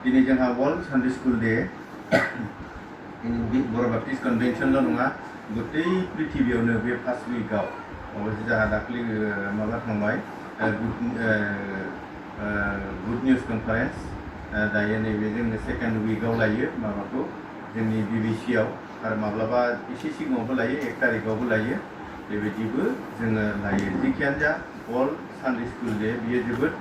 दिनै जोंहा world Sunday school day बर' Baptist कन्वेन्सनल' नङा गतै पृथिबियावनो बे फार्स्ट उइकआव अबयसे जोंहा दाख्लै माबा थांबाय गुड निउज कनफारेन्स दायो नैबे जोङो सेकेन्ड उइकआव लायो माबाखौ जोंनि बिबिसिआव आरो माब्लाबा एसे सिगाङावबो लायो 1 तारिखआवबो लायो बेबायदिबो जोङो लायो जिखियानो जा वर्ल्ड सानडे स्कुल डे बियो जोबोद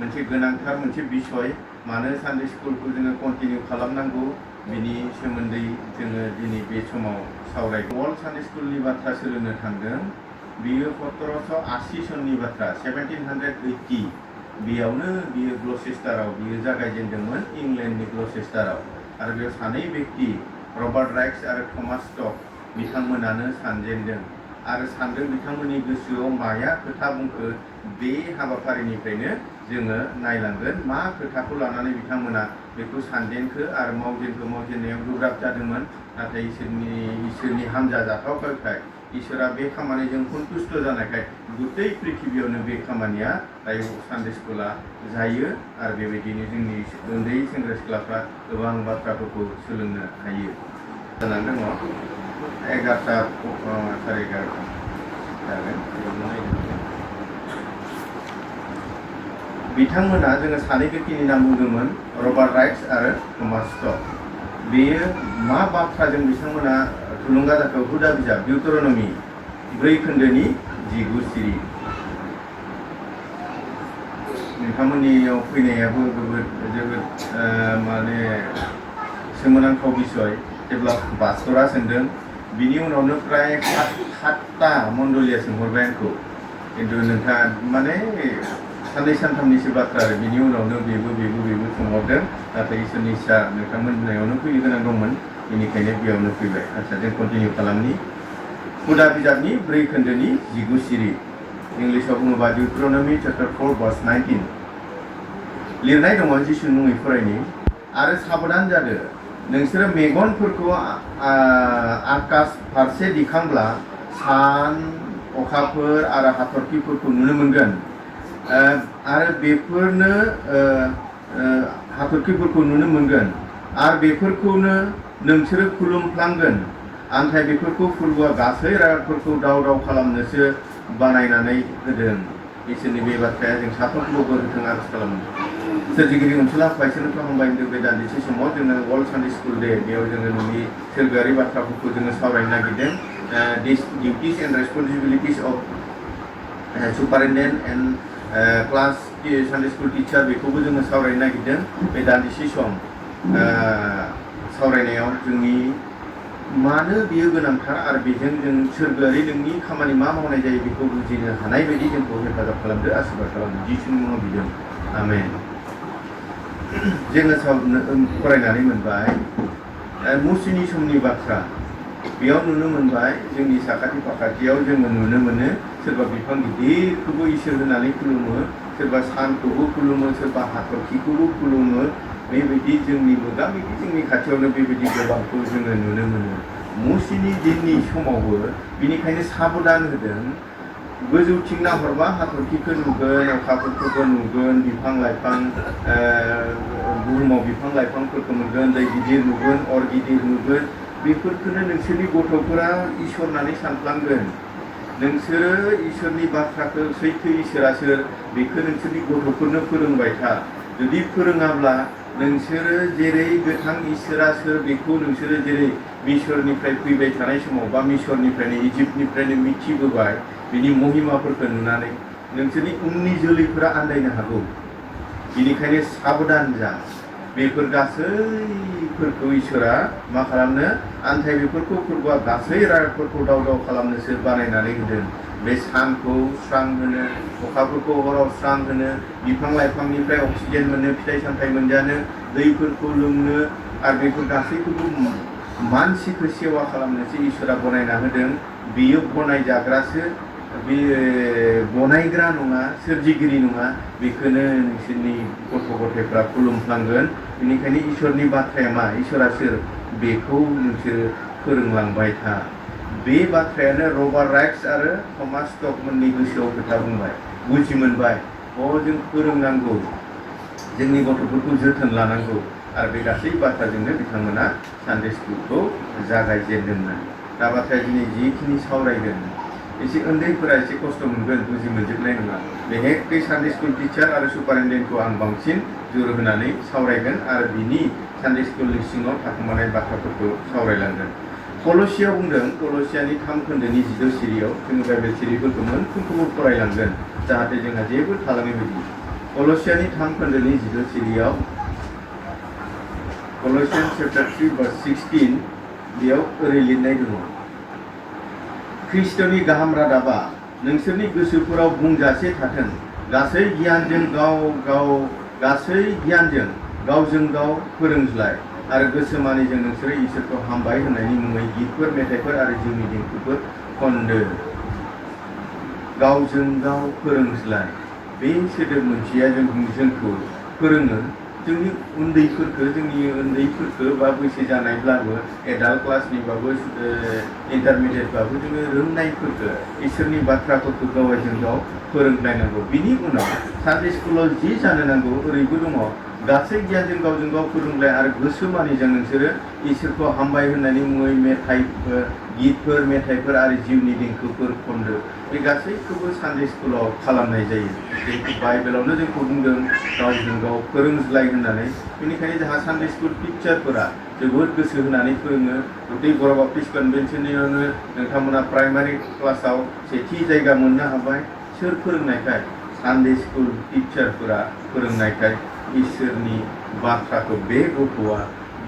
मोनसे गोनांथार मोनसे बिषय मानो सानडे स्कुलखौ जोङो कन्टिनिउ खालामनांगौ बिनि सोमोन्दै जोङो दिनै बे समाव सावरायगोन वर्ल्ड सानडे स्कुलनि बाथ्रा सोलोंनो थांदों बियो 1780 सननि बाथ्रा 1780 बेयावनो बियो ग्ल'सेस्टाराव बियो जागायजेनदोंमोन इंलेन्डनि ग्ल'सेस्टाराव आरो बेयाव सानै व्यक्ति रबार्ट राइक्स आरो थमास स्टक बिथांमोनानो सानजेनदों आरो सानदों बिथांमोननि गोसोआव माया खोथा बुंखो बे हाबाफारिनिफ्रायनो जोङो नायलांगोन मा खोथाखौ लानानै बिथांमोना बेखौ सानजेनखो आरो मावजेननायाव गोब्राब जादोंमोन नाथाय इसोरनि हामजा जाथावखाय इसोरा बे खामानिजों सन्तुष्ट जानायखाय गतै पृथिबियावनो बे खामानिया दायो सानडे स्कुला जायो आरो बेबायदिनो जोंनि उन्दै सेंग्रा सिख्लाफ्रा गोबां बाथ्राफोरखौ सोलोंनो हायो जानानै दङ 11ता 11:30 जागोन बिथांमोना जोङो सानै व्यक्तिनि नाम बुंदोंमोन रबार्ट राइक्स आरो थमास स्टक बेयो मा बाथ्राजों बिथांमोना थुलुंगा जाखो हुदा बिजाब डिउटरनमी 4 खोन्दोनि 19 सिरि नोंथांमोननियाव फैनायाबो जोबोद माने सोमोनांथाव बिषय जेब्ला बास्तरा सोंदों बिनि उनावनो फ्राय 7ता मण्डलिया सोंहरबाय आंखौ खिन्थु नोंथाङा माने साननै सानथामनिसो बाथ्रा आरो बिनि उनावनो बेबो सोंहरदों नाथाय इसोरनि इच्छा नोंथांमोननायावनो फैनो गोनां दंमोन बेनिखायनो बेयावनो फैबाय आच्ছা जों कन्टिनिउ खालामनि हुदा बिजाबनि 4 खोन्दोनि 19 सिरि इंलिसाव बुङोबा डिउटरनमी चैप्टार 4 verse 19 लिरनाय दङ जिसुनि मुङै फरायनि आरो साबधान जादो नोंसोरो मेगनफोरखौ आकाश फारसे दिखांब्ला सान अखाफोर आरो हाथरखिफोरखौ नुनो मोनगोन आरो बेफोरनो हाथरखिफोरखौ नुनो मोनगोन आरो बेफोरखौनो नोंसोरो खुलुमफ्लांगोन आन्थाय बेफोरखौ फोरबोआ गासै रायजोफोरखौ दाव खालामनोसो बानायनानै होदों इसोरनि बे बाथ्राया जों साफ्रोमखौबो होथों आरज खालामो सोरजिगिरि ओनसोला फायसनखौ हामबाय होनदों बे दान्दिसे समाव जोङो वर्ल्ड सानडे स्कुल डे बेयाव जोङो नोंनि सोरगोआरि बाथ्राफोरखौ जोङो सावरायनो नागिरदों this duties and responsibilities of superintendent and class Sunday school teacher बेखौबो जोङो सावरायनो नागिरदों बे दान्दिसे सम सावरायनायाव जोंनि मानो बियो गोनांथार आरो बेजों जों सोरगोआरि नोंनि खामानि मा मावनाय जायो बेखौ बुजिनो हानाय बायदि जोंखौ हेफाजाब खालामदो आशीर्बाद खालामदो जिसुनि मुङाव बिदों आमेन जोङो फरायनानै मोनबाय मुसिनि समनि बाथ्रा बेयाव नुनो मोनबाय जोंनि साखाथि फाखाथियाव जोङो नुनो मोनो सोरबा बिफां गिदिरखौबो इसोर होनानै खुलुमो सोरबा सानखौबो खुलुमो सोरबा हाथरखिखौबो खुलुमो बेबायदि जोंनि मोगा-मोगि जोंनि खाथियावनो बेबायदि गोबांखौ जोङो नुनो मोनो मुसिनि दिननि समावबो बिनिखायनो साबधान होदों गोजौथिं नाहरबा हाथरखिखौ नुगोन अखाफोरखौबो नुगोन बिफां-लाइफां बुहुमाव बिफां-लाइफांफोरखौ नुगोन दै गिदिर नुगोन अर गिदिर नुगोन बेफोरखौनो नोंसोरनि गथ'फोरा इसोर होननानै सानफ्लांगोन नोंसोरो इसोरनि बाथ्राखौ सैथो इसोरा सोर बेखौ नोंसोरनि गथ'फोरनो फोरोंबाय था जुदि फोरोङाब्ला नोंसोरो जेरै गोथां इसोरा सोर बेखौ नोंसोरो जेरै मिसरनिफ्राय फैबाय थानाय समाव बा मिसरनिफ्रायनो इजिप्टनिफ्रायनो मिथिबोबाय बिनि महिमाफोरखौ नुनानै नोंसोरनि उननि जोलैफोरा आन्दायनो हागौ बेनिखायनो साबधान जा बेफोर गासैफोरखौ इसोरा मा खालामनो आन्थाय बेफोरखौ फोरबोआ गासै रायजोफोरखौ दाव खालामनोसो बानायनानै होदों बे सानखौ स्रां होनो अखाफोरखौ हराव स्रां होनो बिफां-लाइफांनिफ्राय अक्सिजेन मोननो फिथाइ-सामथाइ मोनजानो दैफोरखौ लोंनो आरो बेफोर गासैखौबो मानसिखौ सेवा खालामनोसो इसोरा बनायना होदों बेयो बनायजाग्रासो बे बनायग्रा नङा सोरजिगिरि नङा बेखौनो नोंसोरनि गथ' गथायफ्रा खुलुमफ्लांगोन बेनिखायनो इसोरनि बाथ्राया मा इसोरा सोर बेखौ नोंसोरो फोरोंलांबाय था बे बाथ्रायानो रबार्ट राइक्स आरो थमास स्टक मोननि गोसोआव खोथा बुंबाय बुजि मोनबाय जों फोरोंनांगौ जोंनि गथ'फोरखौ जोथोन लानांगौ आरो बे गासै बाथ्राजोंनो बिथांमोना सानडे स्कुलखौ जागायजेनदोंमोन। दा बाथ्राया दिनै जिखिनि सावरायगोन एसे उन्दैफोरा एसे खस्थ' मोनगोन, बुजि मोनजोबनाय नङा। बेहेकै सानडे स्कुल टिचार आरो सुपारिनटेन्डेन्टखौ आं बांसिन जोर होनानै सावरायगोन आरो बिनि सानडे स्कुलनि सिङाव थाखोमानाय बाथ्राफोरखौ सावरायलांगोन। कलसियाव बुंदों, कलसियानि 3 खोन्दोनि 16 सिरियाव जोङो बाइबेल सिरिफोरखौ मोनफ्रोमखौबो फरायलांगोन जाहाथे जोंहा जेबो थालाङै बायदि। कलसियानि 3 खोन्दोनि 16 सिरियाव कलसियान चैप्टार 3 verse 16 बेयाव ओरै लिरनाय दङ, ख्रिस्ट'नि गाहाम रादाबा नोंसोरनि गोसोफोराव बुंजासे थाथों, गासै गियानजों गावजों गाव फोरोंज्लाय आरो गोसो मानिजों नोंसोरो इसोरखौ हामबाय होननायनि मुङै गितफोर, मेथाइफोर आरो जिउनि देंखोफोर खनदो। गावजों गाव फोरोंज्लाय, बे सोदोब मोनसेया जोंखौ फोरोङो। जोंनि उन्दैफोरखौ बा बैसो जानायब्लाबो, एडाल्ट क्लासनिबाबो, इन्टारमिडियेटबाबो जोङो रोंनायफोरखौ इसोरनि बाथ्राफोरखौ गावजों गाव फोरोंलायनांगौ। बिनि उनाव सानडे स्कुलाव जि जानो नांगौ ओरैबो दङ, गासै गियानजों गावजों गाव फोरोंलाय आरो गोसो मानिजों नोंसोरो इसोरखौ हामबाय होननायनि मुङै गितफोर, मेथाइफोर आरो जिउनि देंखोफोर खनदो। बे गासैखौबो सानडे स्कुलाव खालामनाय जायो। बाइबेलावनो जोंखौ बुंदों गावजों गाव फोरोंज्लाय होननानै। बेनिखायनो जोंहा सानडे स्कुल टिचारफोरा जोबोद गोसो होनानै फोरोङो। गथै बर' बाप्टिस्ट कनभेन्सननियावनो नोंथांमोना प्राइमारि क्लासाव सेथि जायगा मोननो हाबाय। सोर फोरोंनायखाय? सानडे स्कुल टिचारफोरा फोरोंनायखाय इसोरनि बाथ्राखौ बे गथ'आ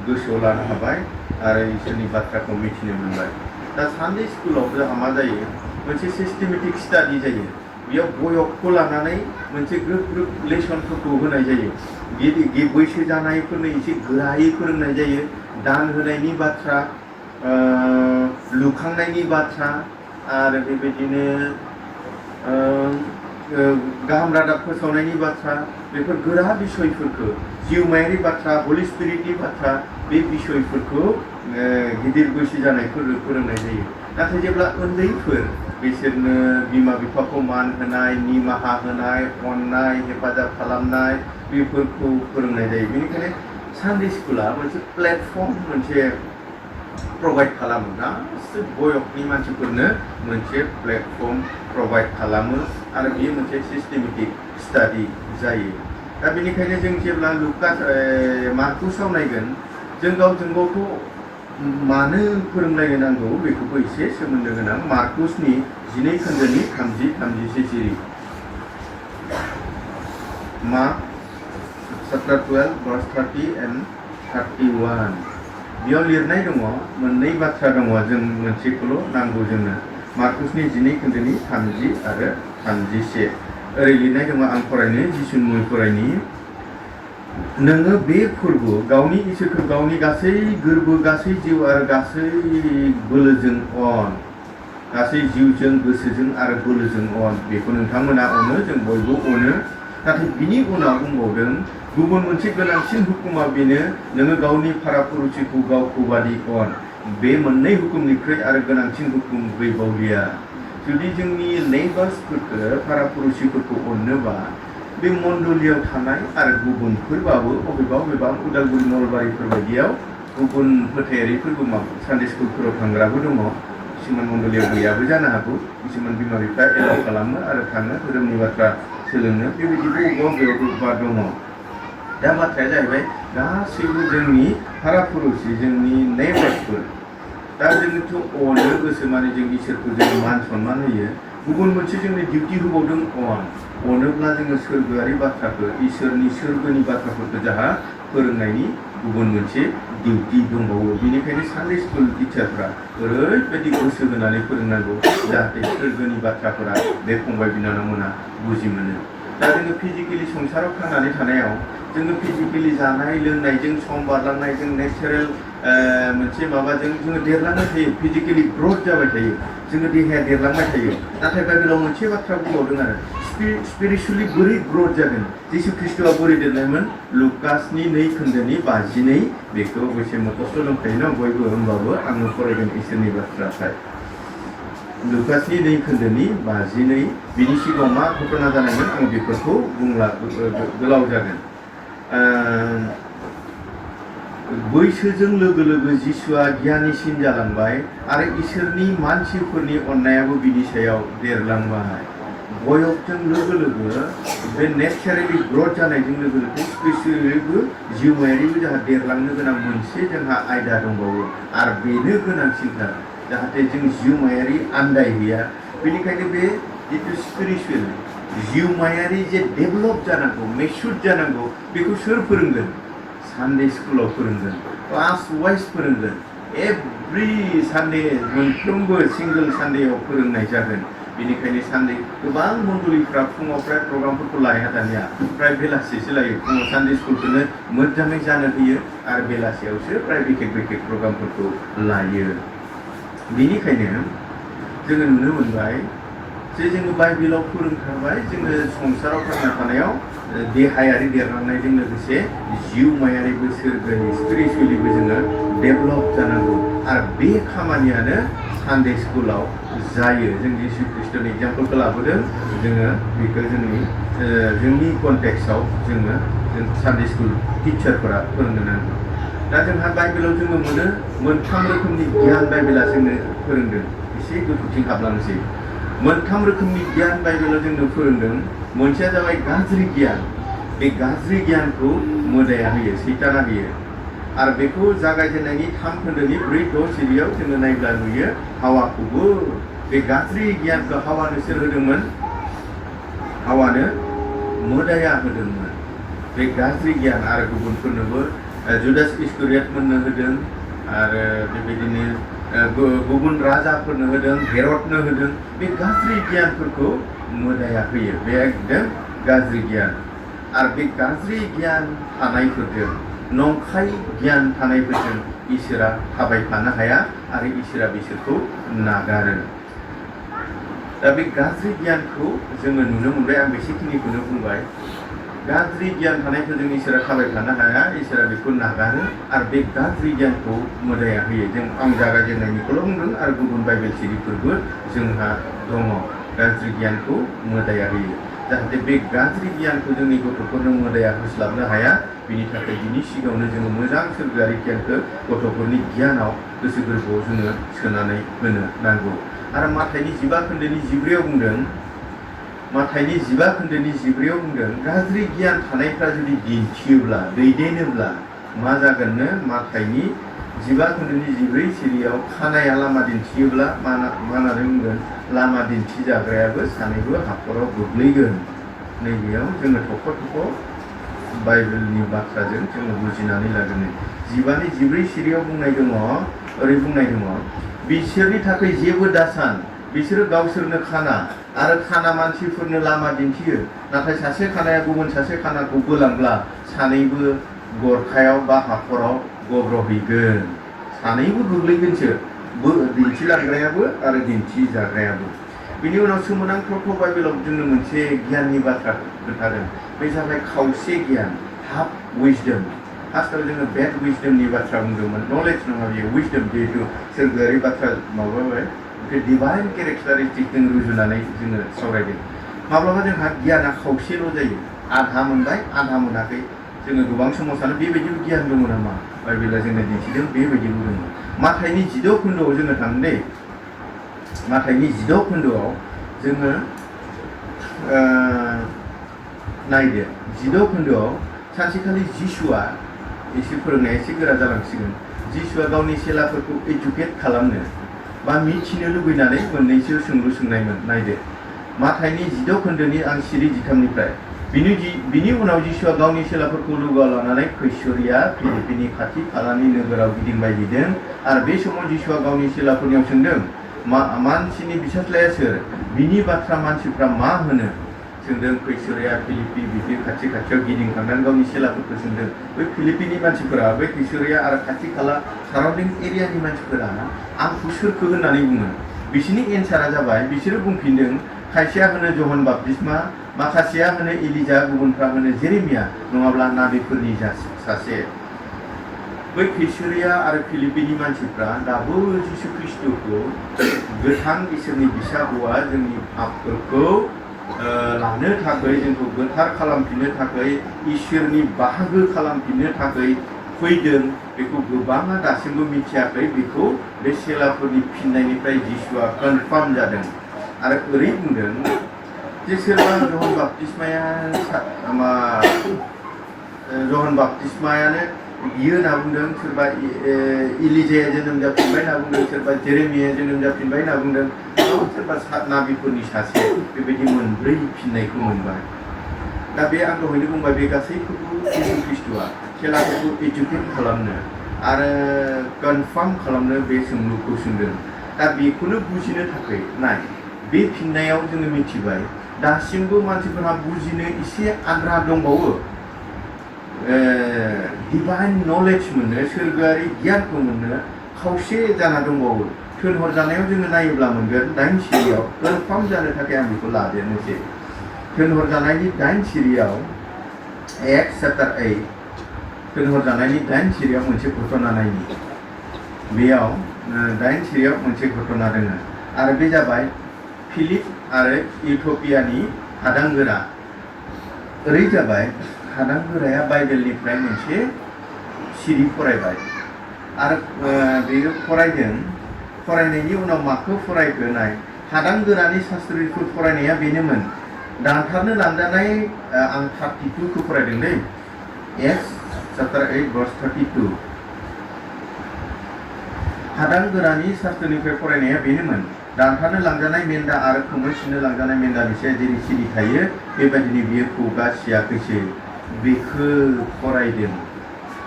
गोसोआव लानो हाबाय आरो इसोरनि बाथ्राखौ मिथिनो मोनबाय। दा सानडे स्कुलाव जोंहा मा जायो, मोनसे सिस्टेमेटिक स्टाडि जायो। बेयाव बयकखौ लानानै मोनसे ग्रोब ग्रोब लेसनफोरखौ होनाय जायो। बैसो जानायफोरनो एसे गोरायै फोरोंनाय जायो। दान होनायनि बाथ्रा, लुखांनायनि बाथ्रा आरो बेबायदिनो गाहाम रादाब फोसावनायनि बाथ्रा, बेफोर गोरा बिसयफोरखौ, जिउमायारि बाथ्रा, हलि स्पिरिटनि बाथ्रा, बे बिसयफोरखौ गिदिर बैसो जानायफोरनो फोरोंनाय जायो। नाथाय जेब्ला उन्दैफोर, बिसोरनो बिमा बिफाखौ मान होनाय, निमाहा होनाय, अननाय, हेफाजाब खालामनाय, बेफोरखौ फोरोंनाय जायो। बेनिखायनो सानडे स्कुला मोनसे प्लेटफर्म मोनसे प्रभाइड खालामो। गासै बयकनि मानसिफोरनो मोनसे प्लेटफर्म प्रभाइड खालामो आरो बेयो मोनसे सिस्टेमेटिक स्टाडि जायो। दा बेनिखायनो जों जेब्ला मार्कुसाव नायगोन, जों गावजों गावथ' मानो फोरोंलायनो नांगौ बेखौबो एसे सोमोन्दो गोनां। मार्कुसनि 12 खोन्दोनि 30-31 सिरि, मार्क chapter 12 verse 30 and 31 बेयाव लिरनाय दङ, मोननै बाथ्रा दङ, जों मोनसेखौल' नांगौ जोंनो। मार्कुसनि 12 खोन्दोनि 30 आरो 31 ओरै लिरनाय दङ, आं फरायनो, जिसुनि मुङै फरायनि। नोङो बे फोरबो गावनि इसोरखौ गावनि गासै गोर्बो, गासै जिउ आरो गासै बोलोजों अन, गासै जिउजों, गोसोजों आरो बोलोजों अन। बेखौ नोंथांमोना अनो, जों बयबो अनो। नाथाय बिनि उनाव बुंबावदों, गुबुन मोनसे गोनांसिन हुकुमा बेनो, नोङो गावनि फारापुरुषिखौ गावखौ बादि अन। बे मोननै हुकुमनिख्रुइ आरो गोनांसिन हुकुम गैबावलिया। जुदि जोंनि नेइबार्सफोरखौ, फारापुरुषिफोरखौ अननोबा, बे मण्डलियाव थानाय आरो गुबुनफोरबाबो बबेबा उदालगुरि नलबारिफोर बायदियाव गुबुन फोथायारिफोरबो सानडे स्कुलफोराव थांग्राबो दङ। किसुमान मण्डलियाव गैयाबो जानो हागौ। किसुमान बिमा बिफा एलाउ खालामो आरो थाङो धोरोमनि बाथ्रा सोलोंनो। बेबायदिबो बबेबा दङ। दा बाथ्राया जाहैबाय, गासैबो जोंनि फारापुरुषि, जोंनि नेइबार्सफोर। दा जोङोथ' अनो, गोसो माने जों इसोरखौ जों मान सनमान होयो। गुबुन मोनसे जोंनि डिउटि होबावदों अन। अनोब्ला जोङो सोरगोआरि बाथ्राखौ, इसोरनि सोरगोनि बाथ्राफोरखौ जोंहा फोरोंनायनि गुबुन मोनसे डिउटि दंबावो। बेनिखायनो सानडे स्कुल टिचारफ्रा ओरैबायदि गोसो होनानै फोरोंनांगौ जाहाथे सोरगोनि बाथ्राफोरा बे फंबाय बिनानावमोना बुजि मोनो। दा जोङो फिजिकेलि संसाराव थांनानै थानायाव जोङो फिजिकेलि जानाय लोंनायजों, सम बारलांनायजों, नेचारेल मोनसे माबाजों जोङो देरलांबाय थायो, फिजिकेलि ग्रथ जाबाय थायो, जोङो देहाया देरलांबाय थायो। नाथाय बाइबेलाव मोनसे बाथ्रा बुंबावदों आरो, स्पिरिचुवेलि बोरै ग्रथ जागोन, जिसु ख्रिस्ट'आ बोरै देरनायमोन, लुकासनि 2 खोन्दोनि 52, बेखौ अबयसे मखस्थ' दंखायो ना बयबो, होमबाबो आङो फरायगोन इसोरनि बाथ्राखाय। लुकासनि 2 खोन्दोनि 52, बिनि सिगाङाव मा घटना जानायमोन, आं बेफोरखौ बुंला, गोलाव जागोन। बैसोजों लोगो लोगो जिसुआ गियानिसिन जालांबाय आरो इसोरनि मानसिफोरनि अननायाबो बिनि सायाव देरलांबाय। बयसजों लोगो लोगो बे नेचारेलि ग्रथ जानायजों लोगो लोगो स्पिरिचुवेलिबो जिउमायारिबो जोंहा देरलांनो गोनां मोनसे जोंहा आयदा दंबावो आरो बेनो गोनांसिनथार जाहाथे जों जिउमायारि आन्दायहैया। बेनिखायनो बे जितु स्पिरिचुवेल जिउमायारि जे डेभेलप जानांगौ मेचुर जानांगौ बेखौ सोर फोरोंगोन? सानडे स्कुलाव फोरोंगोन, क्लास वाइज फोरोंगोन, एभ्रि सानडे मोनफ्रोमबो सिंगल सानडेयाव फोरोंनाय जागोन। बेनिखायनो सानडे गोबां मण्डलिफ्रा फुङाव प्राय प्रग्रामफोरखौ लाया दानिया, प्राय बेलासिसो लायो। फुङाव सानडे स्कुलखौनो मोजाङै जानो होयो आरो बेलासियावसो प्राय बेखेक प्रग्रामफोरखौ लायो। बेनिखायनो जोङो नुनो मोनबाय जे जोङो बाइबेलाव फोरोंखाबाय जोङो संसाराव थांना थानायाव देहायारि देरलांनायजों लोगोसे जिउमायारिबो सोरगोनि स्पिरिचुवेलिबो जोङो डेभेलप जानांगौ आरो बे खामानियानो सानडे स्कुलाव जायो। जों जिसु ख्रिस्ट'नि एग्जाम्पलखौ लाबोदों, जोङो बेखौ जोंनि कन्टेक्सआव जों सानडे स्कुल टिचारफोरा फोरोंनो नांगौ। दा जोंहा बाइबेलाव जोङो मोनो मोनथाम रोखोमनि गियान बाइबेला जोंनो फोरोंदों। एसे गोथौथिं हाबलांसै। मोनथाम रोखोमनि गियान बाइबेलाव जोंनो फोरोंदों। मोनसेया जाबाय गाज्रि गियान। बे गाज्रि गियानखौ मोदाया होयो, सैताना होयो आरो बेखौ जागायजेननायनि 3 खोन्दोनि 4-6 सिरियाव जोङो नायब्ला नुयो हावाखौबो बे गाज्रि गियानखौ हावानो सोर होदोंमोन? हावानो मोदाया होदोंमोन। बे गाज्रि गियान आरो गुबुनफोरनोबो जुदास इस्करियोत मोननो होदों आरो बेबायदिनो गुबुन राजाफोरनो होदों, हेरदनो होदों। बे गाज्रि गियानफोरखौ मोदाया होयो। बे एकदम गाज्रि गियान आरो बे गाज्रि गियान थानायफोरजों नंखाय गियान थानायफोरजों इसोरा थाबायफानो हाया आरो इसोरा बिसोरखौ नागारो। दा बे गाज्रि गियानखौ जोङो नुनो मोनबाय। आं बेसेखिनिखौनो बुंबाय। गाज्रि गियान थानायफोरजों इसोरा थाबायफानो हाया, इसोरा बेखौ नागारो आरो बे गाज्रि गियानखौ मोदाया होयो। आं जागायजेननायनिखौल' बुंदों आरो गुबुन बाइबेल सिरिफोरबो जोंहा दङ। गाज्रि गियानखौ मोदाया होयो। जाहाथे बे गाज्रि गियानखौ जोंनि गथ'फोरनो मोदाया होस्लाबनो हाया, बिनि थाखाय बिनि सिगाङावनो जोङो मोजां सोरगोआरि गियानखौ गथ'फोरनि गियानाव गोसो गोरबोआव जोङो सोनानै होनो नांगौ। आरो माथाइनि 15 खोन्दोनि 14 बुंदों, माथाइनि 15 खोन्दोनि 14 बुंदों, गाज्रि गियान थानायफ्रा जुदि दिन्थियोब्ला दैदेनोब्ला मा जागोननो? माथाइनि 15 खोन्दोनि 14 सिरियाव खानाया लामा दिन्थियोब्ला मा होननानै बुंगोन? लामा दिन्थिजाग्रायाबो सानैबो हाखराव गोग्लैगोन। नैबेयाव जोङो थख' बाइबेलनि बाथ्राजों जोङो बुजिनानै लागोन। 15नि 14 सिरियाव बुंनाय दङ, ओरै बुंनाय दङ, बिसोरनि थाखाय जेबो दासान, बिसोरो गावसोरनो खाना आरो खाना मानसिफोरनो लामा दिन्थियो। नाथाय सासे खानाया गुबुन सासे खानाखौ बोलांब्ला सानैबो गरखायाव बा हाखराव गब्र'हैगोन। सानैबो गोग्लैगोनसो, दिन्थिलांग्रायाबो आरो दिन्थिजाग्रायाबो। बिनि उनाव सोमोनांथाव बाइबेलाव जोंनो मोनसे गियाननि बाथ्रा खोन्थादों। बे जाबाय खावसे गियान, हाफ उइजडम। फार्स्टआव जोङो बेड उइजडमनि बाथ्रा बुंदोंमोन। नलेज नङा बेयो, उइजडम। जिहेतु सोरगोआरि बाथ्रा माबाबाय, डिभाइन केरेक्टारिस्टिकजों रुजुनानै जोङो सावरायदों। माब्लाबा जोंहा गियाना खावसेल' जायो, आधा मोनबाय आधा मोनाखै। जोङो गोबां समाव सानो बेबायदिबो गियान दङ नामा? बाइबेला जोंनो दिन्थिदों बेबायदिबो दङ। माथाइनि 16 खोन्दोआव जोङो थाङो दै। माथाइनि 16 खोन्दोआव जोङो नायदो। 16 खोन्दोआव सानसेखालि जिसुआ, एसे फोरोंनाया एसे गोरा जालांसिगोन, जिसुआ गावनि चेलाफोरखौ एजुकेट खालामनो बा मिथिनो लुबैनानै मोननैसो सोंलु सोंनायमोन। नायदो माथाइनि 16 खोन्दोनि आं सिरि 13निफ्राय। बिनि उनाव जिसुआ गावनि चेलाफोरखौ लोगोआव लानानै कैसरिया फिलिपिनि खाथि खालानि नोगोराव गिदिंबायहैदों आरो बे समाव जिसुआ गावनि चेलाफोरनियाव सोंदों, मानसिनि बिसाज्लाया सोर? बिनि बाथ्रा मानसिफ्रा मा होनो? सोंदों। कैसरिया फिलिपि बिदि खाथियाव गिदिंखांनानै गावनि चेलाफोरखौ सोंदों, बै फिलिपिनि मानसिफोरा, बै कैसरिया आरो खाथि खाला साराउन्डिं एरियानि मानसिफोरा आंखौ सोरखौ होननानै बुङो? बिसोरनि एन्सारा जाबाय, बिसोरो बुंफिनदों, खायसेया होनो जहन बाप्तिस्मा, माखासेया होनो एलिजा, गुबुनफ्रा होनो जेरेमिया नङाब्ला नाबिफोरनि सासे। बै कैसरिया आरो फिलिपिनि मानसिफ्रा दाबो जिसु ख्रिस्ट'खौ गोथां इसोरनि बिसा हौवा, जोंनि पापफोरखौ लानो थाखाय, जोंखौ गोथार खालामफिननो थाखाय, इसोरनि बाहागो खालामफिननो थाखाय फैदों बेखौ गोबाङा दासिमबो मिथियाखै बेखौ बे सेलाफोरनि फिननायनिफ्राय जिसुआ कनफार्म जादों आरो ओरै बुंदों जे सोरबा जहन बाप्तिस्मायानो बियो होनना बुंदों सोरबा इलिजाया जोनोम जाफिनबाय होनना बुंदों सोरबा जेरेमिया जोनोम जाफिनबाय होनना बुंदों सोरबा नाबिफोरनि सासे बेबायदि मोनब्रै फिननायखौ मोनबाय दा बे आं दहायनो बुंबाय बे गासैखौबो जिसु ख्रिस्ट'आ खेलाफोरखौ एजुकेट खालामनो आरो कनफार्म खालामनो बे सोंलुखौ सोंदों दा बेखौनो बुजिनो थाखाय नाय बे फिननायाव जोङो मिथिबाय दासिमबो मानसिफोरहा बुजिनो एसे आद्रा दंबावो डिभाइन नलेज मोननो सोरगोआरि गियानखौ मोननो खावसे जाना दंबावो थोनहरजानायाव जोङो नायोब्ला मोनगोन 9 सिरियाव कनफार्म जानो थाखाय आं बेखौ लादेरनोसै थोनहरजानायनि 9 सिरियाव एक्ट चैप्टार 8 थोनहरजानायनि 9 सिरियाव मोनसे घटना नायनि बेयाव 9 सिरियाव मोनसे घटना दङ आरो बे जाबाय फिलिप आरो इथिय'पियानि हादांगोरा ओरै जाबाय हादांगोराया बाइबेलनिफ्राय मोनसे सिरि फरायबाय आरो बेयो फरायनायनि उनाव माखौ फरायखो नाय हादांगोरानि शास्त्रिफोर फरायनाया बेनोमोन दानथारनो लांजानाय आं 32 खौ फरायदों दै एक्ट चैप्टार 8 verse 32 हादांगोरानि शास्त्रनिफ्राय फरायनाया बेनोमोन दानथारनो लांजानाय मेन्दा आरो खोमोन सिननो लांजानाय मेन्दा बिसोर जेरै सिरि थायो बेबायदिनो बियो खुगा सियाखैसो बेखौ फरायदों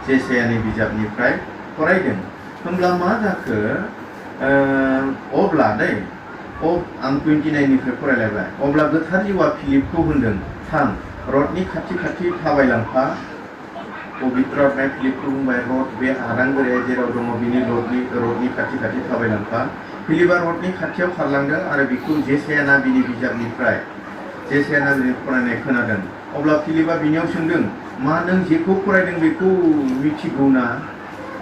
जेसायानि बिजाबनिफ्राय फरायदों होमब्ला मा जाखो अब्ला दै आं 29 निफ्राय फरायलायबाय अब्ला गोथार जिउआ फिलिपखौ होनदों थां रथनि खाथि खाथि थाबायलांफा पबित्र आत्माया फिलिपखौ बुंबाय रथ बे हादांगोराया जेराव दङ बिनि रथनि खाथि खाथि थाबायलांफा फिलिपआ रथनि खाथियाव खारलांदों आरो बिखौ जेसाया नाबिनि बिजाबनिफ्राय फरायनाय खोनादों अब्ला फिलिपआ बिनियाव सोंदों मा नों जेखौ फरायदों बेखौ मिथिगौना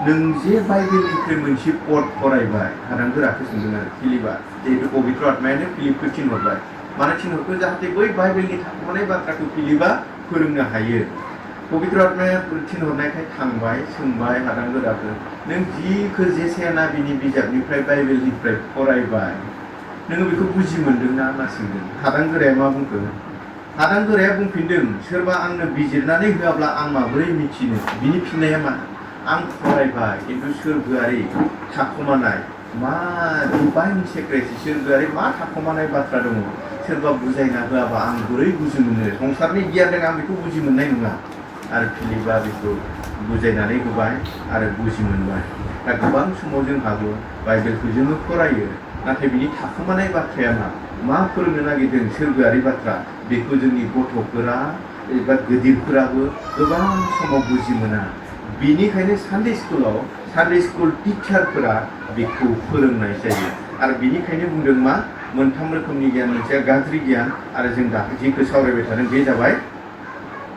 नों जे बाइबेलनिफ्राय मोनसे पद फरायबाय हादांगोराखौ सोंदों आरो फिलिपआ जिहेतु पबित्र आत्मायानो फिलिपखौ थिनहरबाय मानो थिनहरखो जाहाथे बै बाइबेलनि थाखोमानाय बाथ्राखौ फिलिपआ फोरोंनो हायो पबित्र आत्माया थिनहरनायखाय थांबाय सोंबाय हादांगोराखौ नों जिखौ जेसाया नाबिनि बिजाबनिफ्राय बाइबेलनिफ्राय फरायबाय नोङो बेखौ बुजि मोनदोंना होनना सोंदों हादांगोराया मा बुंखो हादांगोराया बुंफिनदों सोरबा आंनो बिजिरनानै होआब्ला आं माबोरै मिथिनो बिनि फिननाया मा आं फरायबाय खिन्थु सोरगोआरि थाखोमानाय मा डिभाइन सेक्रेसि सोरगोआरि मा थाखोमानाय बाथ्रा दङ सोरबा बुजायना होआबा आं बोरै बुजि मोनो संसारनि गियानजों आं बेखौ बुजि मोननाय नङा आरो फिलिपआ बेखौ बुजायनानै होबाय आरो बुजि मोनबाय दा गोबां समाव जोंहाबो बाइबेलखौ जोङो फरायो नाथाय बिनि थाखोमानाय बाथ्राया मा फोरोंनो नागिरदों सोरगोआरि बाथ्रा बेखौ जोंनि गथ'फोरा एबा गिदिरफोराबो गोबां समाव बुजि मोना बेनिखायनो सानडे स्कुल टिचारफोरा बेखौ फोरोंनाय जायो आरो बेनिखायनो बुंदों मा मोनथाम रोखोमनि गियान मोनसेया गाज्रि गियान आरो जों दा जिखौ सावरायबाय थादों बे जाबाय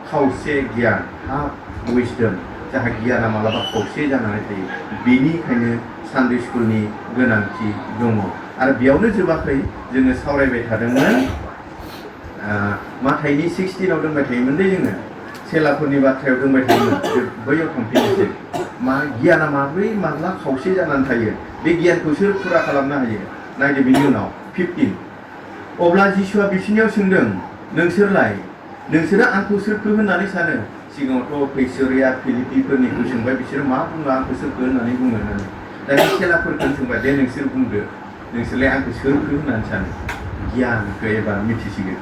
खावसे गियान हाफ विजडम जाहा गियाना मालाबा खावसे जानानै थायो बेनिखायनो सानडे स्कुलनि गोनांथि दङ आरो बेयावनो जोबाखै जोङो सावरायबाय थादोंमोन माथाइनि 16 आव दोनबाय थायोमोन दे जोङो सेलाफोरनि बाथ्रायाव दोनबाय थायोमोन बैयाव थांफिननोसै मा गियाना माब्रै माब्ला खावसे जानानै थायो बे गियानखौ सोर फुरा खालामनो हायो नायदो बिनि उनाव 15 अब्ला जिसुआ बिसोरनियाव सोंदों नोंसोरो आंखौ सोरखौ होननानै सानो सिगाङावथ' फैसोरिया फिलिपिफोरनिखौ सोंबाय बिसोरो मा बुङो आंखौ सोरखौ होननानै बुङो होननानै दा बे खेलाफोरखौ सोंबाय दे नोंसोर बुंदो नोंसोरलाय आंखौ सोरखौ होननानै सानो गियानखौ एबा मिथिसिगोन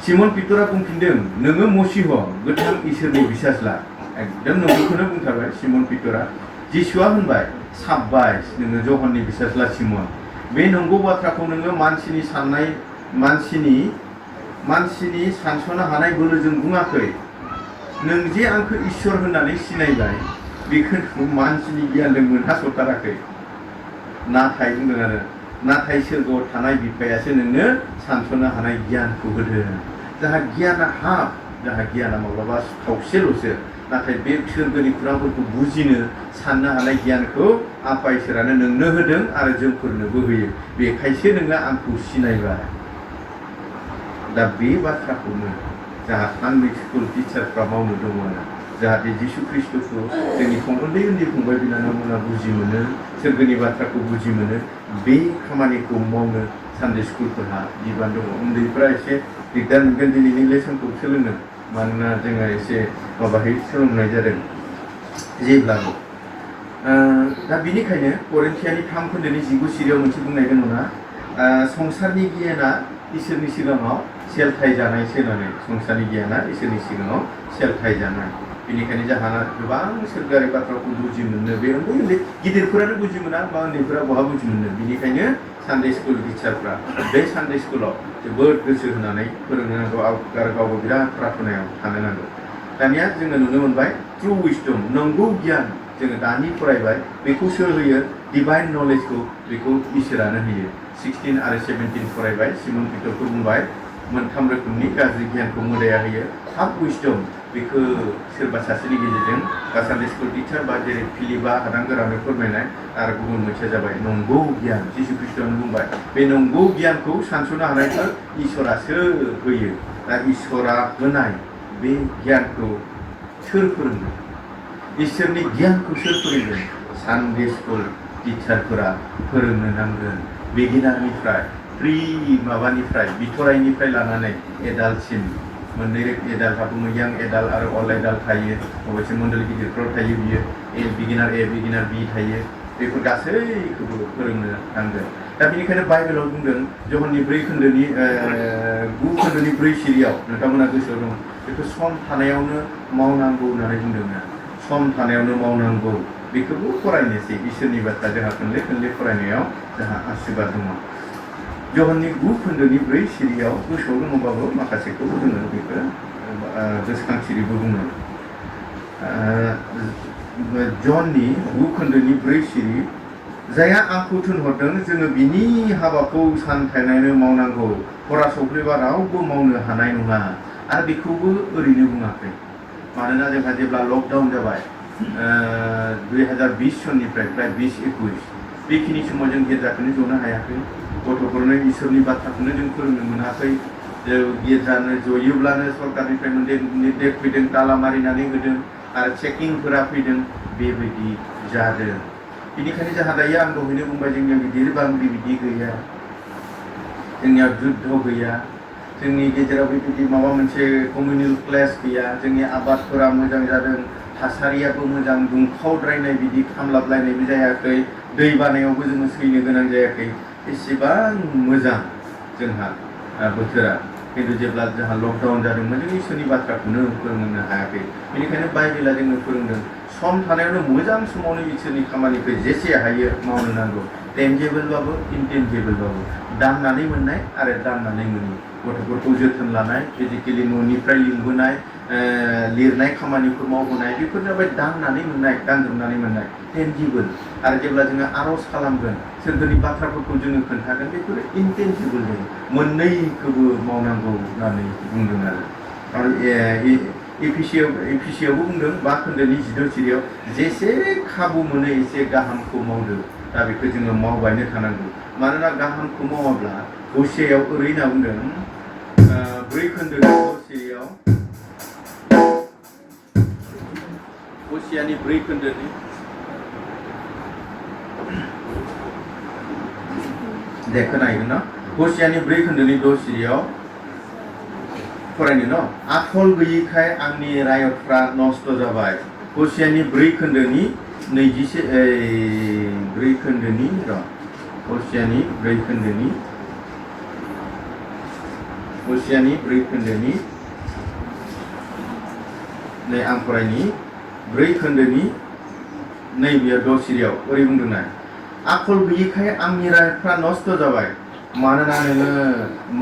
सिमन पितरा बुंफिनदों नोङो मसीह गोथां इसोरनि बिसासला एकदम नंगौखौनो बुंथारबाय सिमन पितरा जिसुआ होनबाय साब्बास नोङो जहननि बिसासला सिमन बे नंगौ बाथ्राखौ नोङो मानसिनि सानस'नो हानाय बोलोजों बुङाखै नों जे आंखौ इसोर होननानै सिनायबाय बेखौ मानसिनि गियानजों मोनहास'थाराखै नाथाय बुंदों आरो नाथाय सोरगोआव थानाय बिफायासो नोंनो सानस'नो हानाय गियानखौ होदों जाहा गियाना जाहा गियाना माब्लाबा खावसेल'सो नाथाय बे सोरगोनि खुरांफोरखौ बुजिनो साननो हानाय गियानखौ आफा इसोरानो नोंनो होदों आरो जोंफोरनोबो होयो बेखायसो नोङो आंखौ सिनायबाय दा बे बाथ्राखौनो जाहा सानडे स्कुल टिचारफ्रा मावनो दङ जाहाथे जिसु ख्रिस्ट'खौ जोंनि उन्दै उन्दै फंबाय बिनानावमोना बुजि मोनो सोरगोनि बाथ्राखौ बुजि मोनो बे खामानिखौ मावनो सानडे स्कुलफोरहा बिबान दङ उन्दैफ्रा एसे दिगदार मोनगोन दिनैनि लेसनखौ सोलोंनो मानोना जोङो एसे माबाहै सोलोंनाय जादों जेब्लाबो दा बिनिखायनो करिन्थियानि 3 खोन्दोनि 19 सिरियाव मोनसे बुंनाय दङ ना संसारनि गियाना इसोरनि सिगाङाव सेलथाय जानायसो होननानै संसारनि गियाना इसोरनि सिगाङाव सेलथाय जानाय बेनिखायनो जोंहा गोबां सोरगोआरि बाथ्राखौ बुजि मोनो बे उन्दै उन्दै गिदिरफोरानो बुजि मोना बा उन्दैफोरा बहा बुजि मोनो बेनिखायनो सानडे स्कुल टिचारफ्रा बे सानडे स्कुलाव जोबोद गोसो होनानै फोरोंनो नांगौ आरो गावबो बिराद प्रार्थनायाव थानो नांगौ दानिया जोङो नुनो मोनबाय ट्रु विजडम नंगौ गियान जोङो दानि फरायबाय बेखौ सोर होयो डिभाइन नलेजखौ बेखौ इसोरानो होयो 16 आरो 17 फरायबाय सिमन पिटरखौ बुंबाय मोनथाम रोखोमनि गाज्रि गियानखौ मोदाया होयो हाफ विजडम बेखौ सोरबा सासेनि गेजेरजों बा सानडे स्कुल टिचार बा जेरै फिलिपा हादान गोरानो फोरमायनाय आरो गुबुन मोनसेया जाबाय नंगौ गियान जिसु ख्रिस्ट'आनो बुंबाय बे नंगौ गियानखौ सानस'नो हानायखौ इसोरासो होयो दा इसोरा होनाय बे गियानखौ सोर फोरोंगोन इसोरनि गियानखौ सोर फोरोंगोन सानडे स्कुल टिचारफोरा फोरोंनो नांगोन बिगिनारनिफ्राय प्रि माबानिफ्राय बिथराइनिफ्राय लानानै एडाल्टसिम मोननै एडाल्टआबो यां एडाल्ट आरो अल एडाल्ट थायो अबयसे मण्डल गिदिरफ्राव थायो बियो बिगिनार बिगिनार बि थायो बेफोर गासैखौबो फोरोंनो नांगोन दा बेनिखायनो बाइबेलाव बुंदों जहननि 9 खोन्दोनि 4 सिरियाव नोंथांमोना गोसोआव दं बेखौ सम थानायावनो मावनांगौ होननानै बुंदोंना सम थानायावनो मावनांगौ बेखौबो फरायनोसै इसोरनि बाथ्रा जोंहा खनले खनले फरायनायाव जोंहा आशीर्बाद दङ जहननि 9 खोन्दोनि 4 सिरियाव गोसोआव दङबाबो माखासेखौ जोङो बेखौ गोसोखांथिरिबो बुङो जहननि 9 खोन्दोनि 4 सिरि जायहा आंखौ थिनहरदों जोङो बिनि हाबाखौ सानथायनानै मावनांगौ हरा सौफैबा रावबो मावनो हानाय नङा आरो बेखौबो ओरैनो बुङाखै मानोना जोंहा जेब्ला लकडाउन जाबाय 2020 सननिफ्राय प्राय 20-21 बेखिनि समाव जों गिर्जाखौनो जनो हायाखै गथ'फोरनो इसोरनि बाथ्राखौनो जों फोरोंनो मोनाखै गिर्जानो जयोब्लानो सरकारनिफ्राय निर्देश फैदों ताला मारिनानै होदों आरो चेकिंफोरा फैदों बेबायदि जादों बेनिखायनो जोंहा दायो आं दहायनो बुंबाय जोंनियाव गिदिर बांग्रि बिदि गैया जोंनियाव जुद्ध गैया जोंनि गेजेराव बेबायदि माबा मोनसे कमिउनेल क्लेश गैया जोंनि आबादफोरा मोजां जादों थासारियाबो मोजां दुंखावद्रायनाय बिदि खामलाबलायनायबो जायाखै दै बानायावबो जोङो सैनो गोनां जायाखै एसेबां मोजां जोंहा बोथोरा खिन्थु जेब्ला जोंहा लकडाउन जादोंमोन जों इसोरनि बाथ्राखौनो फोरोंनो हायाखै बेनिखायनो बाइबेला जोंनो फोरोंदों सम थानायावनो मोजां समावनो इसोरनि खामानिखौ जेसे हायो मावनो नांगौ टेनजेबोलबाबो इनटेनजेबोलबाबो दाननानै मोननाय आरो दाननानै मोनि गथ'फोरखौ जोथोन लानाय फिजिकेलि न'निफ्राय लिंबोनाय लिरनाय खामानिफोर मावबोनाय बेफोर जाबाय दाननानै मोननाय दानजोबनानै मोननाय टेनजिबोल आरो जेब्ला जोङो आर'ज खालामगोन सोरगोनि बाथ्राफोरखौ जोङो खोन्थागोन बेफोरो इनटेनजिबोल जायो मोननैखौबो मावनांगौ होननानै बुंदों आरो एफिसियावबो बुंदों 5 खोन्दोनि 16 सिरियाव जेसे खाबु मोनो एसे गाहामखौ मावदो दा बेखौ जोङो मावबायनो थानांगौ मानोना गाहामखौ मावाब्ला हसेयाव ओरैनो बुंदों 4 खोन्दोनि 6 सिरियाव हसियानि 4 खोन्दोनि खोनाहैगोन ना हसियानि 4 खोन्दोनि 6 सिरियाव फरायनो न आखल गैयिखाय आंनि रायतफ्रा नस्त जाबाय हसियानि 4 खोन्दोनि 4 खोन्दोनि हसियानि 4 खोन्दोनि नै आं फरायनि 4 खोन्दोनि नैबेयाव 6 सिरियाव ओरै बुंदोंना आखल गैयिखाय आंनि रायतफ्रा नस्त जाबाय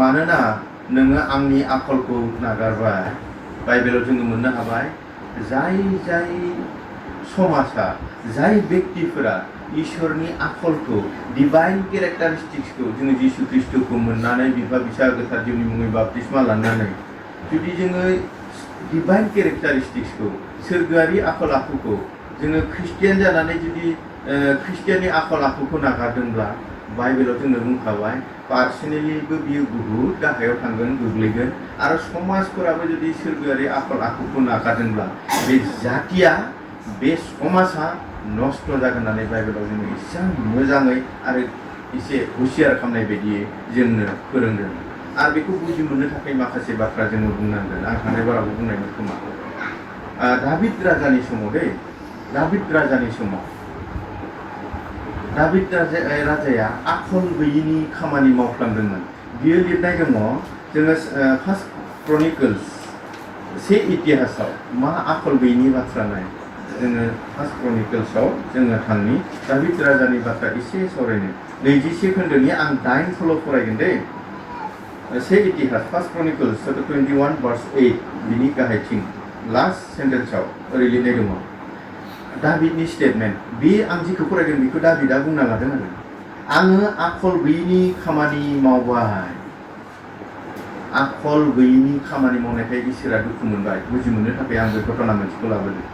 मानोना नोङो आंनि आखलखौ नागारबाय बाइबेलाव जोङो मोननो हाबाय जाय समाजा जाय व्यक्तिफोरा इसोरनि आखलखौ डिभाइन केरेक्टारिस्टिक्सखौ जोङो जिसु ख्रिस्ट'खौ मोननानै बिफा बिसा गोथार जिउनि मुङै बाप्तिस्मा लानानै जुदि जोङो डिभाइन केरेक्टारिस्टिक्सखौ सोरगोआरि आखल आखुखौ जोङो ख्रिस्टियान जानानै जुदि ख्रिस्टियाननि आखल आखुखौ नागारदोंब्ला बाइबेलाव जोंनो बुंखाबाय पार्सनेलिबो बियो बुहुद गाहायाव थांगोन गोग्लैगोन आरो समाजफोराबो जुदि सोरगोआरि आखल आखुखौ नागारदोंब्ला बे जातिया बे समाजा नष्ट जागोन होननानै बाइबेलाव जोङो एसे मोजाङै आरो एसे हुसियार खालामनाय बायदियै जोंनो फोरोंदों आरो बेखौ बुजि मोननो थाखाय माखासे बाथ्रा जोङो बुंनांगोन आं थांनाय बारावबो बुंनायमोन खोमा दाबिद राजानि समाव दाबिद राजानि समाव दाबिद राजाया आखल गैयिनि खामानि मावफ्लांदोंमोन बियो लिरनाय दङ जोङो फार्स्ट क्रनिकल्स से इतिहासाव मा आखल गैयिनि बाथ्रा नाय जोङो फार्स्ट क्रनिकल्सआव जोङो थांनि दाबिद राजानि बाथ्रा एसे सावरायनो 21 खोन्दोनि आं 9 सल' फरायगोन दे से इतिहास फार्स्ट क्रनिकल्स चैप्टार 21 verse 8 बिनि गाहायथिं लास्ट सेन्टेन्सआव ओरै लिरनाय दङ दाबिदनि स्टेटमेन्ट बे आं जिखौ फरायदों बेखौ दाबिदा बुंना लादों आरो आङो आखल गैयिनि खामानि मावबाय आखल गैयिनि खामानि मावनायखाय इसोरा दुखु मोनबाय बुजि मोननो थाखाय आं बे घटना मोनसेखौ लाबोदों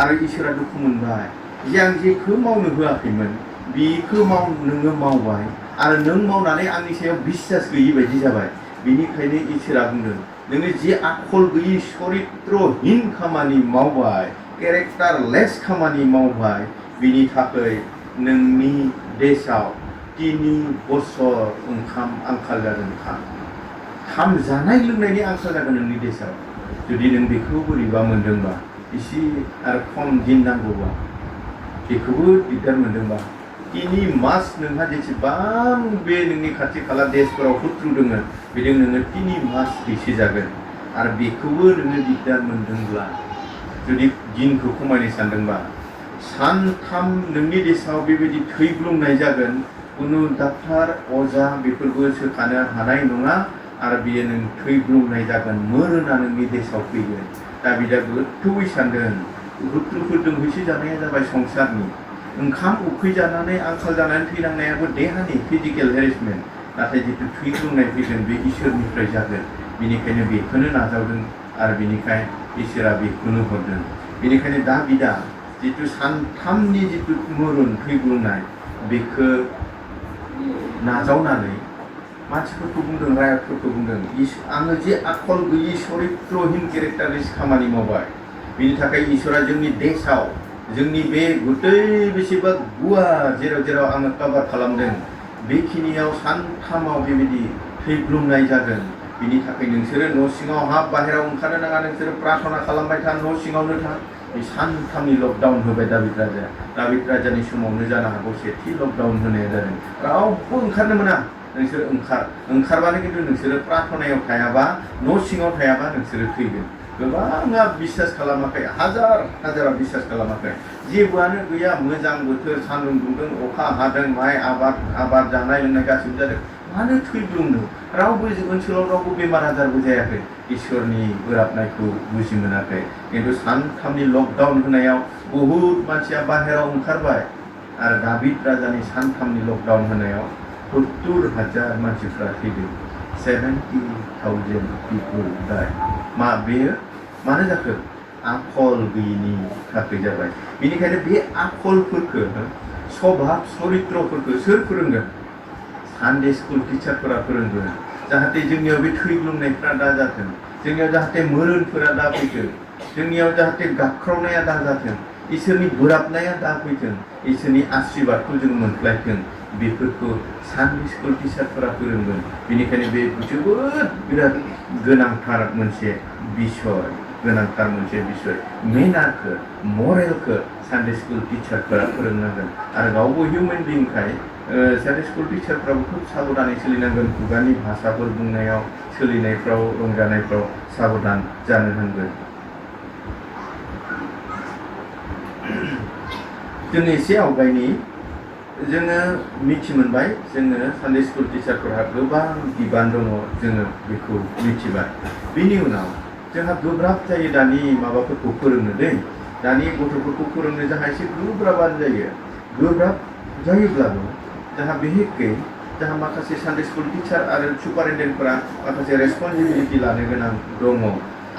आरो इसोरा दुखु मोनबाय जे आं जेखौ मावनो होआखैमोन बेखौ नोङो मावबाय आरो नों मावनानै आंनि सायाव बिश्वास गैयि बायदि जाबाय बेनिखायनो इसोरा बुंदों नोङो जे आखल गैयि चरित्रहीन खामानि मावबाय केरेक्टारलेस खामानि मावबाय बिनि थाखाय नोंनि देशआव 3 बोसोर ओंखाम आंखाल जागोन खाम जानाय लोंनायनि आंखाल जागोन नोंनि देशआव जुदि नों बेखौ बोरैबा मोनदोंबा एसे आरो खम दिन नांगौबा बेखौबो दिगदार मोनदोंबा 3 मास नोंहा जेसेबां बे नोंनि खाथि खाला देशफोराव शत्रु दङ बेजों नोङो 3 मास बैसो जागोन आरो बेखौबो नोङो दिगदार मोनदोंब्ला जुदि दिनखौ खमायनो सानदोंबा सानथाम नोंनि देशआव बेबायदि थैग्लुंनाय जागोन कुनु डाक्टार अजा बेफोरबो सोखानो हानाय नङा आरो बेयो नों थैग्लुंनाय जागोन मोरोना नोंनि देशआव फैगोन दा बिदा गोथौयै सानदों शत्रुफोरजों होसो जानाया जाबाय संसारनि ओंखाम उखै जानानै आंखाल जानानै थैनांनायाबो देहानि फिजिकेल हेरेसमेन्ट नाथाय जितु थैग्लुंनाय फैगोन बे इसोरनिफ्राय जागोन बेनिखायनो बेखौनो नाजावदों आरो बेनिखाय इसोरा बेखौनो हरदों बेनिखायनो दाबिदा जितु सानथामनि जितु मरुन थैग्लुंनाय बेखौ नाजावनानै मानसिफोरखौ बुंदों रायतफोरखौ बुंदों आङो जे आखल गैयि चरित्रहीन केरेक्टारलेस खामानि मावबाय बेनि थाखाय इसोरा जोंनि देशआव जोंनि बे गुतै बेसेबा गुवार जेराव जेराव आङो कभार खालामदों बेखिनियाव सानथामाव बेबायदि थैग्लुंनाय जागोन बिनि थाखाय नोंसोरो न' सिङाव हाब बाहेराव ओंखारनो नाङा नोंसोरो प्रार्थना खालामबाय था न' सिङावनो था बे सानथामनि लकडाउन होबाय दाबिद राजानि समावनो जानो हागौ सेथि लकडाउन होनाया जादों रावबो ओंखारनो मोना नोंसोर ओंखारबानो खिन्थु नोंसोरो प्रार्थनायाव थायाबा न' सिङाव थायाबा नोंसोरो थैगोन गोबाङा बिश्वास खालामाखै हाजारा बिश्वास खालामाखै जेबोआनो गैया मोजां बोथोर सान्दुं दुंदों अखा हादों माइ आबाद जानाय लोंनाय गासिबो जादों मानो थैग्लुंनो रावबो ओनसोलाव रावबो बेमार आजारबो जायाखै इसोरनि बोराबनायखौ बुजि मोनाखै खिन्थु सानथामनि लकडाउन होनायाव बहुद मानसिया बाहेराव ओंखारबाय आरो दाबिद राजानि सानथामनि लकडाउन होनायाव 70,000 मानसिफ्रा थैदों 70,000 people died मा बेयो मानो जाखो आखल गैयिनि थाखाय जाबाय बेनिखायनो बे आखलफोरखौ स्वभाब चरित्रफोरखौ सोर फोरोंगोन सानडे स्कुल टिचारफोरा फोरोंगोन जाहाथे जोंनियाव बे थैग्लुंनायफ्रा दा जाथों जोंनियाव जाहाथे मोरोनफोरा दा फैथों जोंनियाव जाहाथे गाबख्रावनाया दा जाथों इसोरनि बोराबनाया दा फैथों इसोरनि आशीर्बादखौ जों मोनफ्लायथों बेफोरखौ सानडे स्कुल टिचारफोरा फोरोंगोन बेनिखायनो बे जोबोद बिराद गोनांथार मोनसे बिषय मेनारखौ मरेलखौ सानडे स्कुल टिचारफोरा फोरोंनांगोन आरो गावबो हिउमेन बिंखाय सानडे स्कुल टिचारफ्राबो खुब साबधानै सोलिनांगोन खुगानि भाषाफोर बुंनायाव सोलिनायफ्राव रंजानायफ्राव साबधान जानो नांगोन जों एसे आवगायनि जोङो मिथि मोनबाय जोङो सानडे स्कुल टिचारफोरहा गोबां बिबान दङ जोङो बेखौ मिथिबाय बेनि उनाव जोंहा गोब्राब जायो दानि माबाफोरखौ फोरोंनो दानि गथ'फोरखौ फोरोंनो जोंहा एसे गोब्राबानो जायो गोब्राब जायोब्लाबो जोंहा बेहेके जोंहा माखासे सानडे स्कुल टिचार आरो सुपारिनटेन्डेन्टफोरा माखासे रेसपन्सिबिलिटि लानो गोनां दङ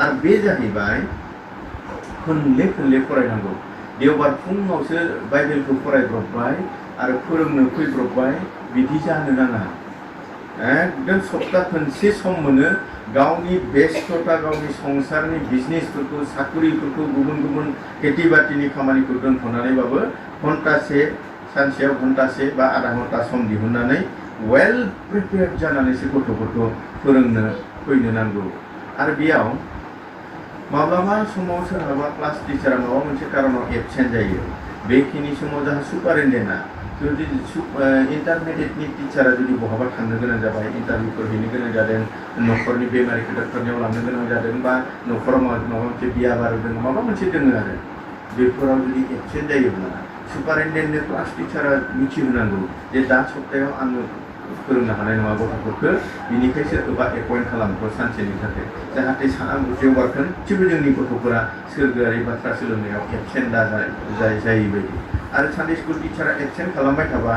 आरो बे जाहैबाय खनले फरायनांगौ देवबार फुङावसो बाइबेलखौ फरायब्रबबाय आरो फोरोंनो फैब्रबबाय बिदि जानो नाङा। एकदम सप्ता खनसे सम मोनो गावनि बेस्थता गावनि संसारनि बिजनेसफोरखौ साख्रिफोरखौ गुबुन गुबुन खेथि बाथिनि खामानिखौ दोनथ'नानैबाबो घन्टासे सानसेयाव घन्टासे बा आधा घन्टा सम दिहुननानै वेल प्रिपेयार्ड जानानैसो गथ'फोरखौ फोरोंनो फैनो नांगौ। आरो बेयाव माब्लाबा समाव सोरहाबा क्लास टिचारा माबा मोनसे कारनाव एबसेन्ट जायो। बेखिनि समाव जाहा सुपारिनटेन्डेन्टआ जुदि इन्टारमिडियेटनि टिचारा जुदि बहाबा थांनो गोनां जाबाय, इन्टारभिउफोर हैनो गोनां जादों, न'खरनि बेमारिखौ डक्टरनियाव लांनो गोनां जादों, बा न'खराव माबा मोनसे बिया बारदों, माबा मोनसे दोङो आरो बेफोराव जुदि एबसेन्ट जायोब्ला सुपारिनटेन्डेन्टनो क्लास टिचारा मिथिहोनांगौ जे दा सप्तायाव आङो फोरोंनो हानाय नङा गथ'फोरखौ, बिनिखाय सोरखौबा एपइन्ट खालामखौ सानसेनि थाखाय, जाहाथे जेनेबा खनसेबो जोंनि गथ'फोरा सोरगोआरि बाथ्रा सोलोंनायाव एबसेन्ट जायै बायदि। आरो सानडे स्कुल टिचारा एबसेन्ट खालामबाय थाबा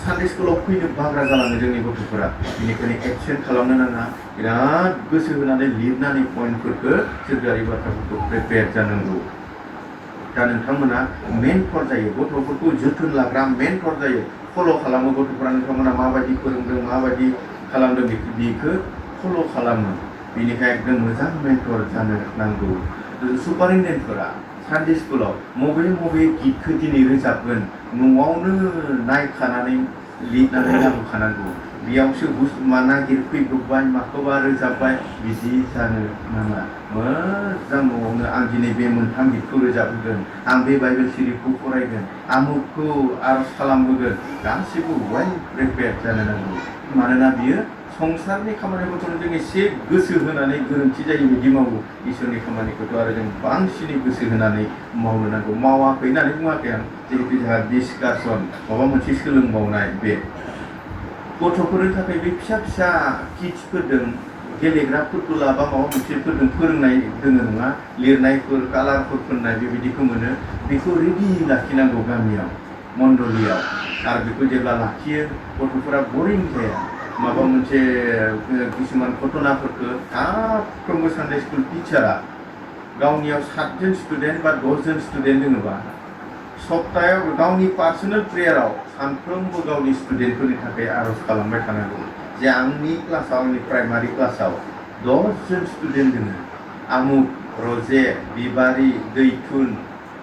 सानडे स्कुलाव फैनो बाग्रा जालाङो जोंनि गथ'फोरा। बेनिखायनो एबसेन्ट खालामनो नाङा, बिराद गोसो होनानै लिरनानै पइन्टफोरखौ सोरगोआरि बाथ्राफोरखौ प्रिपेयार जानांगौ। दा नोंथांमोना मेन्टर जायो, गथ'फोरखौ जोथोन लाग्रा मेन्टर जायो, फल' खालामो गथ'फोरा नोंथांमोना माबायदि फोरोंदों माबायदि खालामदों बेखौ फल' खालामो। बेनिखाय एकदम मोजां मेन्टर जानो नांगौ। सुपारिनटेन्डेन्टफोरा सानडे स्कुलाव मबे गितखौ दिनै रोजाबगोन न'आवनो नायखानानै लिरनानै लाबोखानांगौ। बेयावसो नागिरफैब्रबबाय माखौबा रोजाबबाय बिदि जानो नाङा। मोजां न'आवनो आं दिनै बे मोनथाम गितखौ रोजाबहोगोन, आं बे बाइबेल सिरिखौ फरायगोन, आमुखखौ आरज खालामहोगोन, गासैबो वेल प्रिपेयार्ड जानो नांगौ। मानोना बियो संसारनि खामानिफोरखौ जों एसे गोसो होनानै गोरोन्थि जायै बायदि मावो, इसोरनि खामानिखौथ' आरो जों बांसिनै गोसो होनानै मावनो नांगौ। मावाखै होननानै बुङाखै आं, जिहेतु जोंहा डिसकासन माबा मोनसे सोलोंबावनाय, बे गथ'फोरनि थाखाय बे फिसा फिसा किट्सफोरजों गेलेग्राफोरखौ लाबा माबा मोनसेफोरजों फोरोंनाय दोङो नङा, लिरनायफोर कालारफोर फोननाय बेबायदिखौ मोनो। बेखौ रेडि लाखिनांगौ गामियाव मण्डलियाव। आरो बेखौ जेब्ला लाखियो गथ'फोरा बरिं जाया। माबा मोनसे किसुमान घटनाफोरखौ साफ्रोमबो सानडे स्कुल टिचारा गावनियाव 7 जन स्टुडेन्ट बा 10 जन स्टुडेन्ट दोङोबा सप्तायाव गावनि पार्सनेल प्रेयाराव सानफ्रोमबो गावनि स्टुडेन्टफोरनि थाखाय आरज खालामबाय थानांगौ जे आंनि क्लासाव, आंनि प्राइमारि क्लासाव 10 जन स्टुडेन्ट दोङो, आमुक, रजे, बिबारि, दैथुन,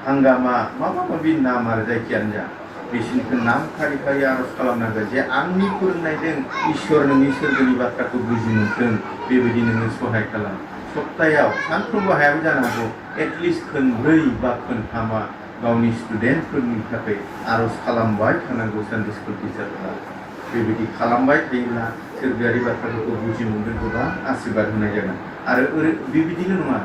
हांगामा, माबा माबि नाम आरो जायखियानो जा, बिसोरनिखौ नाम खारि खारि आरज खालामनांगोन जे आंनि फोरोंनायजों इसोर नोंनि सोरगोनि बाथ्राखौ बुजि मोनथों, बेबायदि नोङो सहाय खालाम। सप्तायाव सानफ्रोमबो हायाबो जानो हागौ, एटलिस्ट खनब्रै बा खनथामा गावनि स्टुडेन्टफोरनि थाखाय आरज खालामबाय थानांगौ सानडे स्कुल टिचारफोरा। बेबायदि खालामबाय थायोब्ला सोरगोआरि बाथ्राफोरखौ बुजि मोनगोन, गोबां आशीर्बाद होनाय जागोन। आरो बेबायदिल' नङा,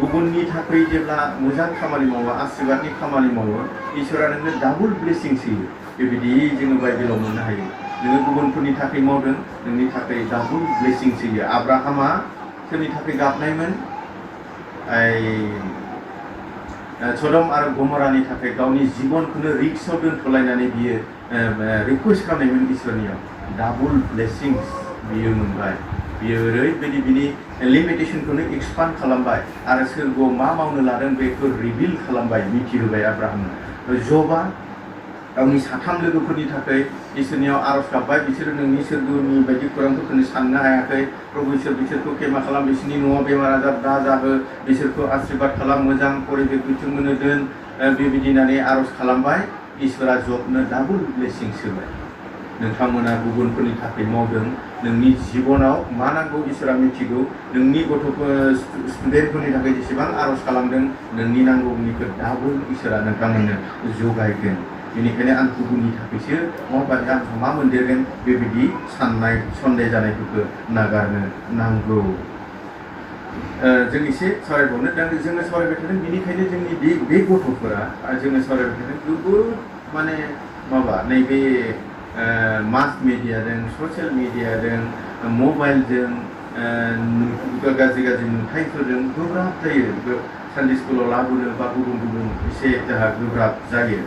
गुबुननि थाखाय जेब्ला मोजां खामानि मावो, आशीर्बादनि खामानि मावो, इसोरा नोंनो डाबल ब्लेसिंस होयो। बेबायदि जोङो बाइबेलाव मोननो हायो। नोङो गुबुनफोरनि थाखाय मावदों, नोंनि थाखाय डाबल ब्लेसिंस होयो। आब्राहामा सोरनि थाखाय गाबनायमोन? सदम आरो गमरानि थाखाय गावनि जिबनखौनो रिक्सआव दोनथ'लायनानै बियो रिकुवेस्ट खालामनायमोन इसोरनियाव। डाबल ब्लेसिंस बियो मोनबाय। बियो ओरैबायदि बिनि लिमिटेसनखौनो एक्सपान्ड खालामबाय आरो सोरगोआव मा मावनो लादों बेखौ रिभिल खालामबाय, मिथिहोबाय आब्राहामनो। जबा गावनि 3 लोगोफोरनि थाखाय इसोरनियाव आरज गाबबाय, बिसोरो नोंनि सोरगोनि बायदि खौरांफोरखौनो साननो हायाखै, प्रभु इसोर बिसोरखौ खेमा खालाम, बिसोरनि न'आव बेमार आजार दा जाहो, बिसोरखौ आशीर्बाद खालाम, मोजां परिबेक बिथांमोननो दोन, बेबायदि होननानै आरज खालामबाय। इसोरा जबनो डाबल ब्लेसिंस होबाय। नोंथांमोना गुबुनफोरनि थाखाय मावदों, नोंनि जिबनाव मा नांगौ इसोरा मिथिगौ, नोंनि गथ'फोर स्टुडेन्टफोरनि थाखाय जेसेबां आरज खालामदों, नोंनि नांगौनिखौ डाबल इसोरा नोंथांमोननो जगायगोन। बेनिखायनो आं गुबुननि थाखायसो मावबाय, आं मा मोनदेरगोन, बेबायदि साननाय सन्देह जानायफोरखौ नागारनो नांगौ। जों एसे सावरायबावनो, जोङो सावरायबाय थादों। बेनिखायनो जोंनि बे गथ'फोरा जोङो सावरायबाय थादों जोबोद माने माबा नैबे मास मिडियाजों, ससियेल मिडियाजों, मबाइलजों, गाज्रि गाज्रि नुथाइफोरजों गोब्राब जायो। सानडे स्कुलाव लाबोनो बा गुबुन गुबुन एसे जोंहा गोब्राब जायो।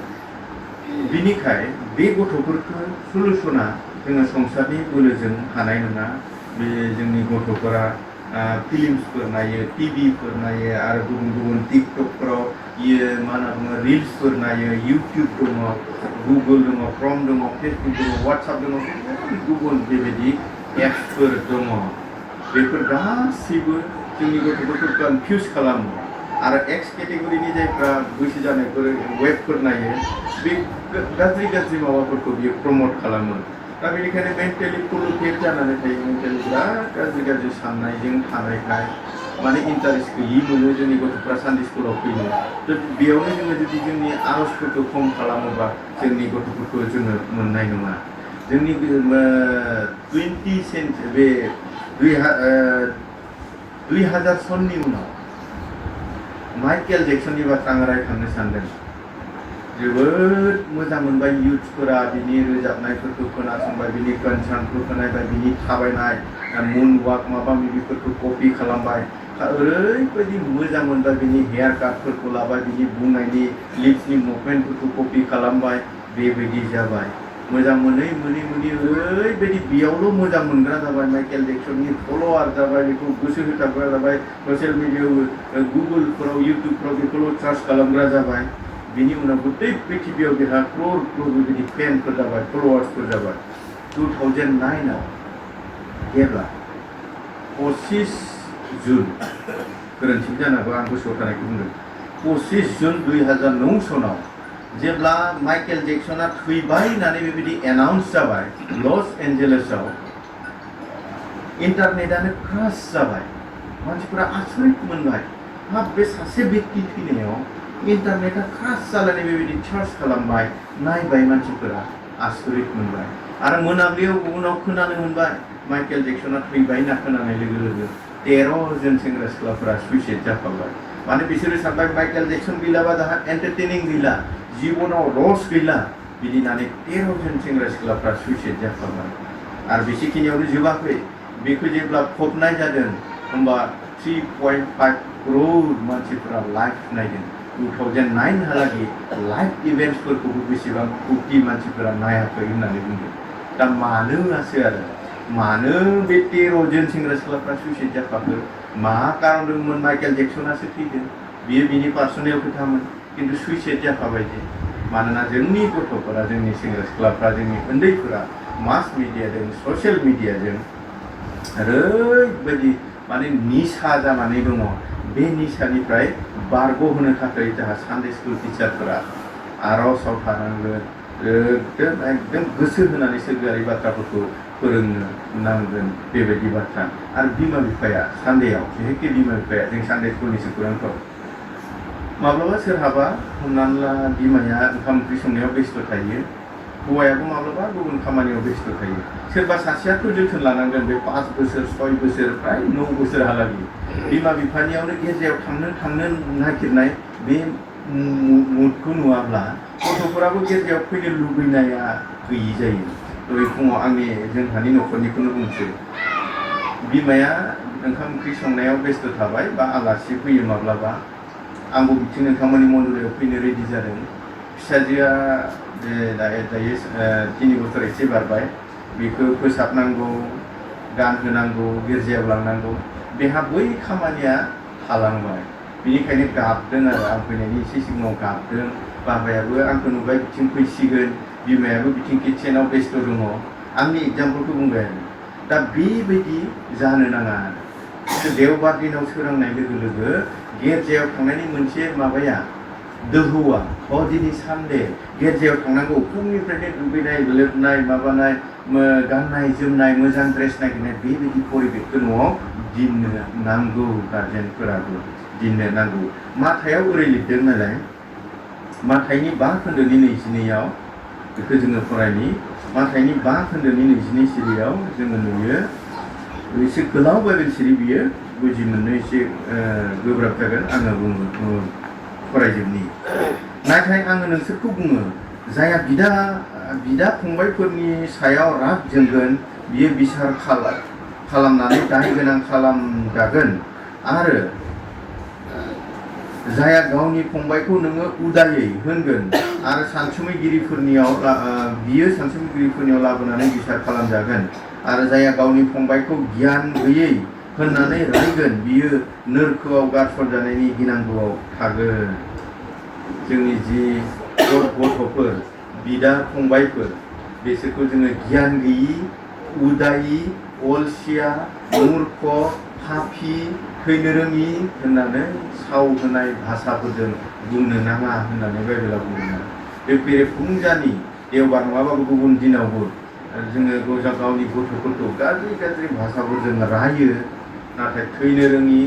बिनिखाय बे गथ'फोरखौ सलुसना जोङो संसारनि बोलोजों हानाय नङा। बे जोंनि गथ'फोरा फिल्मसफोर नायो, टिभिफोर नायो, आरो गुबुन गुबुन टिकटकफोराव इयो मा होनना बुङो रिल्सफोर नायो इउटिउब दङ गुगोल दङ क्रोम दङ फेसबुक दङ वाट्सएप दङ गुबुन बेबायदि एप्सफोर दङ बेफोर गासैबो जोंनि गथ'फोरखौ कनफिउज खालामो आरो एक्स केटेगरिनि जायफ्रा बैसो जानायफोर वेबफोर नायो बे गाज्रि गाज्रि माबाफोरखौ बियो प्रमट खालामो दा बेनिखायनो मेन्टेलि पलिउटेड जानानै थायो मेन्टेलि बिराद गाज्रि गाज्रि साननायजों थानायखाय माने इन्टारेस्ट गैयि मोनो जोंनि गथ'फ्रा सानडे स्कुलाव फैनो बेयावनो जोङो जुदि जोंनि आर'जफोरखौ खम खालामोबा जोंनि गथ'फोरखौ जोङो मोननाय नङा जोंनि 20 बे 2000 सननि उनाव माइकेल जेक्सननि बाथ्रा आं रायखांनो सानदों जोबोद मोजां मोनबाय इयुथ्सफोरा बिनि रोजाबनायफोरखौ खोनासंबाय बिनि कनसार्टखौ खोनाबाय बिनि थाबायनाय मुन वाक माबा माबिफोरखौ कपि खालामबाय ओरैबायदि मोजां मोनबाय बिनि हेयार काटफोरखौ लाबाय बिनि बुंनायनि लिप्सनि मुभमेन्टफोरखौ कपि खालामबाय बेबायदि जाबाय मोजां मोनै ओरैबायदि बेयावल' मोजां मोनग्रा जाबाय माइकेल जेक्सननि फल'वार जाबाय बेखौ गोसो होथाबग्रा जाबाय ससियेल मिडियायाव गुगोलफोराव इउटिउबफ्राव बेखौल' सार्च खालामग्रा जाबाय बिनि उनाव गथै पृथिबियाव बेहा क्रर बेबायदि फेनफोर जाबाय फल'वार्सफोर जाबाय 2009 जेब्ला 25 जुन गोरोन्थि जानांगौ आं गोसोआव थानायखौ बुंदों 25 जुन 2009 सनाव जेब्ला माइकेल जेक्सना थैबाय होननानै बेबायदि एनाउन्स जाबाय लस एन्जेलेसआव इन्टारनेटआनो क्रास जाबाय मानसिफोरा आसरित मोनबाय हाब बे सासे व्यक्ति थैनायाव इन्टारनेटआ क्रास जालायनाय बेबायदि सार्च खालामबाय नायबाय मानसिफोरा आसरित मोनबाय आरो मोनाबिलियाव उनाव खोनानो मोनबाय माइकेल जेक्सना थैबाय होनना खोनानाय लोगो लोगो 13 जन सेंग्रा सिख्लाफोरा सुइसाइड जाफाबाय माने बिसोरो सानबाय माइकेल जेक्सन गैलाबा जाहा एन्टारटेनिं गैला जिबनाव रस गैला बिदि होननानै 13 जन सेंग्रा सिख्लाफ्रा सुइसाइड जाफाबाय आरो बेसेखिनियावनो जोबाखै बेखौ जेब्ला फबनाय जादों होमबा 3.5 करोड़ मानसिफोरा लाइभ नायदों 2009 हालागै लाइभ इभेन्ट्सफोरखौबो बेसेबां कोटि मानसिफोरा नायाखै होननानै बुंदों दा मानो आरो मानो बे 13 जन सेंग्रा सिख्लाफ्रा सुइसाइड जाफाखो मा कारन दंमोन माइकेल जेक्सनासो थैदों बियो बिनि पार्सनेल खोथामोन किन्तु सुइसाइड जाफाबाय जे मानोना जोंनि गथ'फोरा जोंनि सेंग्रा सिख्लाफ्रा जोंनि उन्दैफोरा मास मिडियाजों ससियेल मिडियाजों ओरैबायदि माने निसा जानानै दङ बे निसानिफ्राय बारग'होनो थाखाय जोंहा सानडे स्कुल टिचारफोरा आर'जाव थानांगोन एकदम गोसो होनानै सोरगोआरि बाथ्राफोरखौ फोरोंनो नांगोन बेबायदि बाथ्रा आरो बिमा बिफाया सानडेयाव बिहेखे बिमा बिफाया जों सानडे स्कुलनिसो खौरांखौ माब्लाबा सोरहाबा हमनानै ला बिमाया ओंखाम ओंख्रि संनायाव बेस्थ' थायो हौवायाबो माब्लाबा गुबुन खामानियाव बेस्थ' थायो सोरबा सासेयाथ' जोथोन लानांगोन बे 5 बोसोर 6 बोसोर प्राय 9 बोसोरहालागै बिमा बिफानियावनो गेजेराव थांनो नागिरनाय बे मुडखौ नुवाब्ला गथ'फोराबो गेजेराव फैनो लुबैनाया गैयि जायो दहाय फुङाव आंनि जोंहानि न'खरनिखौनो बुंसै बिमाया ओंखाम ओंख्रि संनायाव बेस्थ' थाबाय बा आलासि फैयो माब्लाबा आंबो बिथिं नोंथांमोननि मन्दिराव फैनो रेडि जादों फिसाजोआ दायो 3 बोसोर एसे बारबाय बेखौ फोसाबनांगौ गानहोनांगौ गिर्जायाव लांनांगौ बेहा बै खामानिया थालांबाय बेनिखायनो गाबदों आरो आं फैनायनि एसे सिगाङाव गाबदों बाबायाबो आंखौ नुबाय बिथिं फैसिगोन बिमायाबो बिथिं किटचेनाव बेस्थ' दङ आंनि एग्जाम्पलखौ बुंबाय आरो दा बेबायदि जानो नाङा देवबार दिनाव सोरांनाय लोगो लोगो गिर्जायाव थांनायनि मोनसे माबाया दोहौआ दिनै सानडे गिर्जायाव थांनांगौ फुंनिफ्रायनो दुगैनाय लोबनाय माबानाय गाननाय जोमनाय मोजां ड्रेस नागिरनाय बेबायदि परिबेखखौ न'आव दिननो नांगौ गार्जेनफोराबो दिननो नांगौ माथायाव ओरै लिरदों नालाय माथाइनि 5 खोन्दोनि 22आव बेखौ जोङो फरायनि माथाइनि 5 खोन्दोनि 22 सिरियाव जोङो नुयो एसे गोलाव बाइबेल सिरि बियो बुजि मोननो एसे गोब्राब जागोन आङो बुङो फरायजोबनि नाथाय आङो नोंसोरखौ बुङो जायहा बिदा फंबायफोरनि सायाव राग जोंगोन बियो बिसार खालामनानै दाय गोनां खालामजागोन आरो जायहा गावनि फंबायखौ नोङो उदायै होनगोन आरो सानसुमैगिरिफोरनियाव लाबोनानै बिसार खालामजागोन आरो जायहा गावनि फंबायखौ गियान गैयै होननानै रायगोन बियो नोरखोआव गारसनजानायनि गिनांगौआव थागोन जोंनि जि गथ'फोर बिदा फंबायफोर बिसोरखौ जोङो गियान गैयि उदायि अलसिया मूर्ख पापी थैनो रोङि होननानै साव होनाय भाषाफोरजों बुंनो नाङा होननानै बाइबेला बुङो। बे बेरेफुंजानि देवबार नङाबाबो गुबुन दिनावबो जोङो गावनि गथ'फोरखौ गाज्रि भाषाफोरजों रायो। नाथाय थैनो रोङि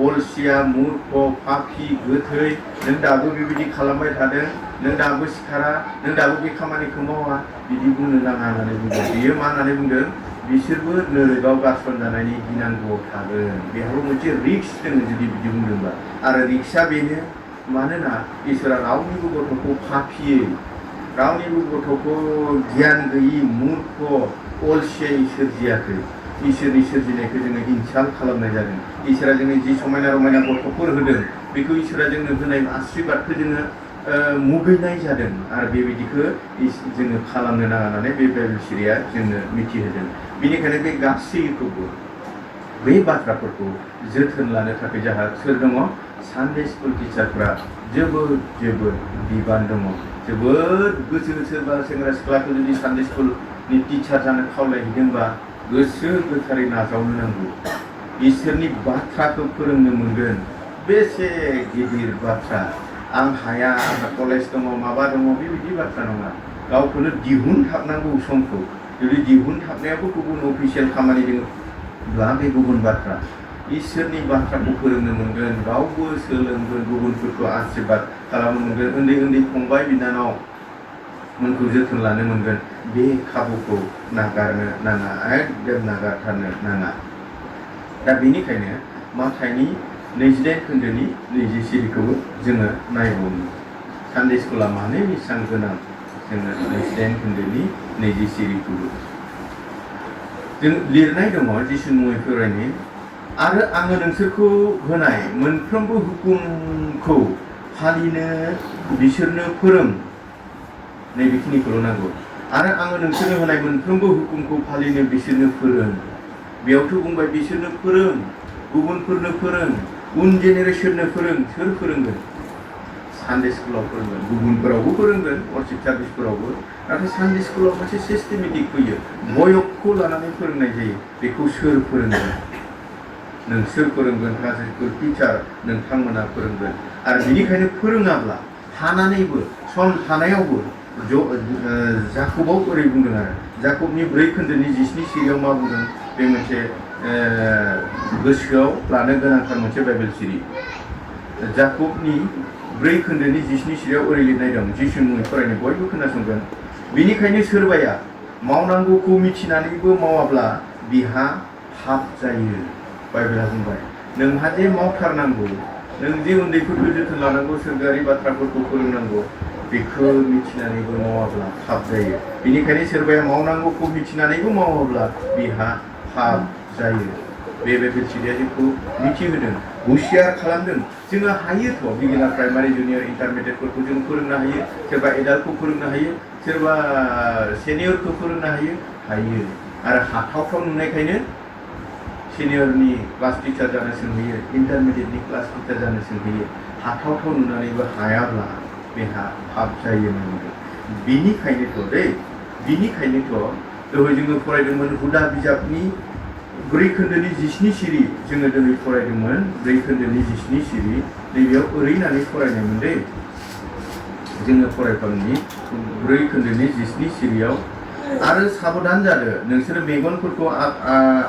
अलसिया मूर्ख पापी गोथै नों दाबो बेबायदि खालामबाय थादों, नों दाबो सिखारा, नों दाबो बे खामानिखौ मावा बिदि बुंनो नाङा होननानै बुंदों। बियो मा होननानै बुंदों? बिसोरबो नोरोगाव गारसनजानायनि गिनांगौआव थागोन। बेहाबो मोनसे रिक्स दङ जुदि बिदि बुंदोंबा। आरो रिक्सआ बेनो, मानोना इसोरा रावनिबो गथ'खौ पापियै, रावनिबो गथ'खौ गियान गैयि मूर्ख अलसियायै सोरजियाखै। इसोरनि सोरजिनायखौ जोङो इनसाल्ट खालामनाय जादों। इसोरा जोंनो जि समायना रमायना गथ'फोर होदों बेखौ इसोरा जोंनो होनाय आशीर्बादखौ जोङो मुगैनाय जादों। आरो बेबायदिखौ जोङो खालामनो नाङा होननानै बे बाइबेल सिरिया जोंनो मिथिहोदों। बेनिखायनो बे गासैखौबो बे बाथ्राफोरखौ जोथोन लानो थाखाय जोंहा सोर दङ? सानडे स्कुल टिचारफ्रा जोबोद बिबान दङ। जोबोद गोसो सोरबा सेंग्रा सिख्लाखौ जुदि सानडे स्कुलनि टिचार जानो खावलायहैदोंबा गोसो गोथारै नाजावनो नांगौ। इसोरनि बाथ्राखौ फोरोंनो मोनगोन। बेसे गिदिर बाथ्रा, आं हाया, आंहा कलेज दङ, माबा दङ, बेबायदि बाथ्रा नङा। गावखौनो दिहुनथाबनांगौ समखौ। जुदि दिहुनथाबनायाबो गुबुन अफिसियेल खामानि दङब्ला बे गुबुन बाथ्रा। इसोरनि बाथ्राखौ फोरोंनो मोनगोन, गावबो सोलोंगोन, गुबुनफोरखौ आशीर्बाद खालामनो मोनगोन, उन्दै फंबाय बिनानावमोनखौ जोथोन लानो मोनगोन। बे खाबुखौ नागारनो नाङा, एकदम नागारथारनो नाङा। दा बेनिखायनो माथाइनि 28 खोन्दोनि 20 सिरिखौबो जोङो नायबावनो। सानडे स्कुला मानो बेसेबां गोनां? जोङो 28 खोन्दोनि 20 सिरिखौबो जों लिरनाय दङ जिसुनि मुङै फरायनाय। आरो आङो नोंसोरखौ होनाय मोनफ्रोमबो हुकुमखौ फालिनो बिसोरनो फोरों। नैबेखिनिखौल' नांगौ। आरो आङो नोंसोरनो होनाय मोनफ्रोमबो हुकुमखौ फालिनो बिसोरनो फोरों। बेयावथ' बुंबाय बिसोरनो फोरों, गुबुनफोरनो फोरों, उन जेनेरेसननो फोरों। सोर फोरोंगोन? सानडे स्कुलाव फोरोंगोन, गुबुनफोरावबो फोरोंगोन, वर्शिप सार्भिसफोरावबो। नाथाय सानडे स्कुलाव मोनसे सिस्टेमेटिक फैयो, बयखौ लानानै फोरोंनाय जायो। बेखौ सोर फोरोंगोन? नोंसोर फोरोंगोन, सानडे स्कुल टिचार नोंथांमोना फोरोंगोन। आरो बेनिखायनो फोरोङाब्ला हानानैबो सम थानायावबो जाकबाव ओरै बुंदों आरो जाकबनि 4 खोन्दोनि 19 सिरियाव मा बुंदों? बे मोनसे गोसोआव लानो गोनांथार मोनसे बाइबेल सिरि। जाकबनि 4 खोन्दोनि 19 सिरियाव ओरै लिरनाय दं, जिसुनि मुङै फरायनो बयबो खोनासंगोन। बेनिखायनो सोरबाया मावनांगौखौ मिथिनानैबो मावाब्ला बिहा पाप जायो। बाइबेला बुंबाय नोंहा जे मावथारनांगौ, नों जे उन्दैफोरखौ जोथोन लानांगौ, सोरगोआरि बाथ्राफोरखौ फोरोंनांगौ, बेखौ मिथिनानैबो मावाब्ला पाप जायो। बेनिखायनो सोरबाया मावनांगौखौ मिथिनानैबो मावाब्ला बिहा पाप जायो। बे बाइबेल सिरिया जोंखौ मिथिहोदों, हुसियार खालामदों। जोङो हायोथ' बिगिनार, प्राइमारि, जुनियर, इन्टारमिडियेटफोरखौ जों फोरोंनो हायो। सोरबा एडाल्टखौ फोरोंनो हायो, सोरबा सेनियरखौ फोरोंनो हायो। आरो हाथावथाव नुनायखायनो सिनियरनि क्लास टिचार जानो सोंहैयो, इन्टारमिडियेटनि क्लास टिचार जानो सोंहैयो। हाथावथाव नुनानैबो हायाब्ला बेहा पाप जायो होनदों। बिनिखायनोथ' दहाय जोङो फरायदोंमोन हुदा बिजाबनि 4 खोन्दोनि 19 सिरि। जोङो दिनै फरायदोंमोन 4 खोन्दोनि 19 सिरि। नैबेयाव ओरैनानै फरायनायमोन दे। जोङो फरायफांनि 4 खोन्दोनि 19 सिरियाव आरो साबधान जादो, नोंसोरो मेगनफोरखौ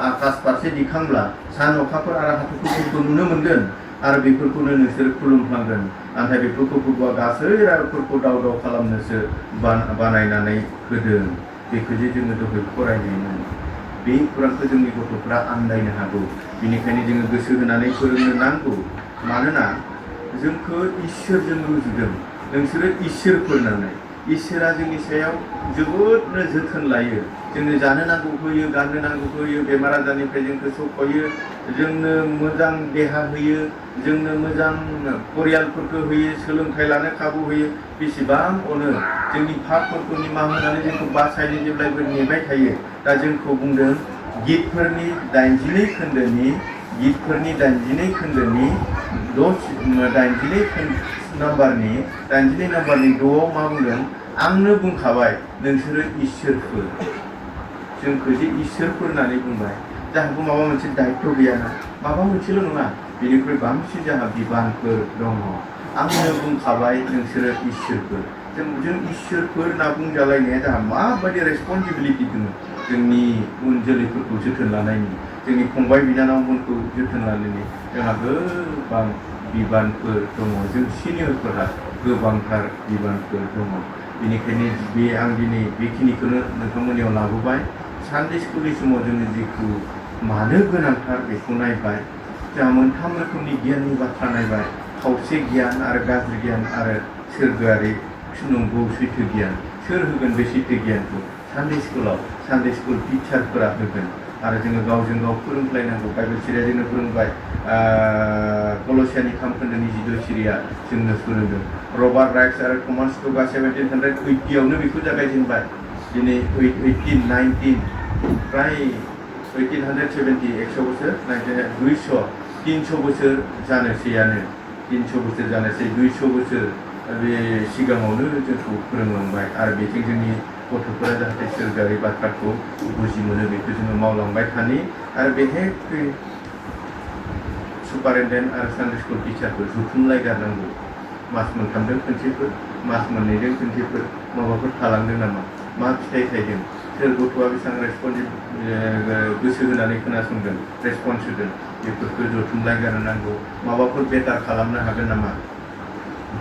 आकाश फारसे दिखांब्ला सान अखाफोर आरो हाथरखिफोरखौ नुनो मोनगोन आरो बेफोरखौनो नोंसोर खुलुमफ्लांगोन। नाथाय बेफोरखौ गासै रावफोरखौ दाव खालामनोसो बानायनानै होदों। बेखौ जे जोङो दहाय फरायनायमोन। बे खुरांखौ जोंनि गथ'फ्रा आन्दायनो हागौ। बेनिखायनो जोङो गोसो होनानै फोरोंनो नांगौ। मानोना जोंखौ इसोरजों रुजुदों। नोंसोरो इसोरफोर नालाय, इसोरा जोंनि सायाव जोबोदनो जोथोन लायो। जोंनो जानो नांगौ होयो, गाननो नांगौ होयो, बेमार आजारनिफ्राय जोंखौ सख'यो, जोंनो मोजां देहा होयो, जोंनो मोजां परियालफोरखौ होयो, सोलोंथाइ लानो खाबु होयो। बेसेबां अनो, जोंनि पापफोरखौ निमाहा होनानै जोंखौ बासायनो जेब्लायबो नेबाय थायो। दा जोंखौ बुंदों गितफोरनि 82 खोन्दोनि नाम्बारनि 82 नाम्बारनि 6आव मा बुंदों आंनो बुंखाबाय नोंसोरो इसोरफोर जोंखौ जे इसोरफोर होननानै बुंबाय जाहाबो माबा मोनसे दायित्व गैयाना माबा मोनसेल' नङा बेनिख्रुइ बांसिन जोंहा बिबानफोर दङ आंनो बुंखाबाय नोंसोरो इसोरफोर जों इसोरफोर होनना बुंजालायनाया जोंहा माबायदि रेसपन्सिबिलिटि दङ जोंनि उन जोलैफोरखौ जोथोन लानायनि जोंनि फंबाय बिनानावमोनखौ जोथोन लानायनि जोंहा गोबां बिबानफोर दङ जों सिनियरफोरहा गोबांथार बिबानफोर दङ बेनिखायनो बे आं दिनै बेखिनिखौनो नोंथांमोननियाव लाबोबाय सानडे स्कुलनि समाव जोङो जिखौ मानो गोनांथार बेखौ नायबाय जोंहा मोनथाम रोखोमनि गियाननि बाथ्रा नायबाय खावसे गियान आरो गाज्रि गियान आरो सोरगोआरि नंगौ सैथो गियान सोर होगोन बे सैथो गियानखौ सानडे स्कुलाव सानडे स्कुल टिचारफोरा होगोन आरो जोङो गावजों गाव फोरोंलायनांगौ बाइबेल सिरिया जोंनो फोरोंबाय कलसियानि 3 खोन्दोनि 12 सिरिया जोंनो फोरोंदों रबार्ट राइट्स आरो थमास टगा 1780आवनो बेखौ जागायजेनबाय दिनै 1819 फ्राय 1870 100 बोसोर 200 300 बोसोर जानोसैयानो 300 बोसोर जानोसै 200 बोसोर बे सिगाङावनो जोंखौ फोरोंलांबाय आरो बेजों जोंनि गथ'फोरा जाहाथे सोरगोआरि बाथ्राखौ बुजि मोनो बेखौ जोङो मावलांबाय थानि आरो बेहाय सुपारिनटेन्डेन्ट आरो सानडे स्कुल टिचारफोर जुथुमलायगारनांगौ मास मोनथामजों खनसेफोर मास मोननैजों खनसेफोर माबाफोर थालांदों नामा मा फिथाइ थायदों सोर गथ'आ बेसेबां गोसो होनानै खोनासंदों रेसपन्स होदों बेफोरखौ जुथुमलायगारनांगौ माबाफोर बेटार खालामनो हागोन नामा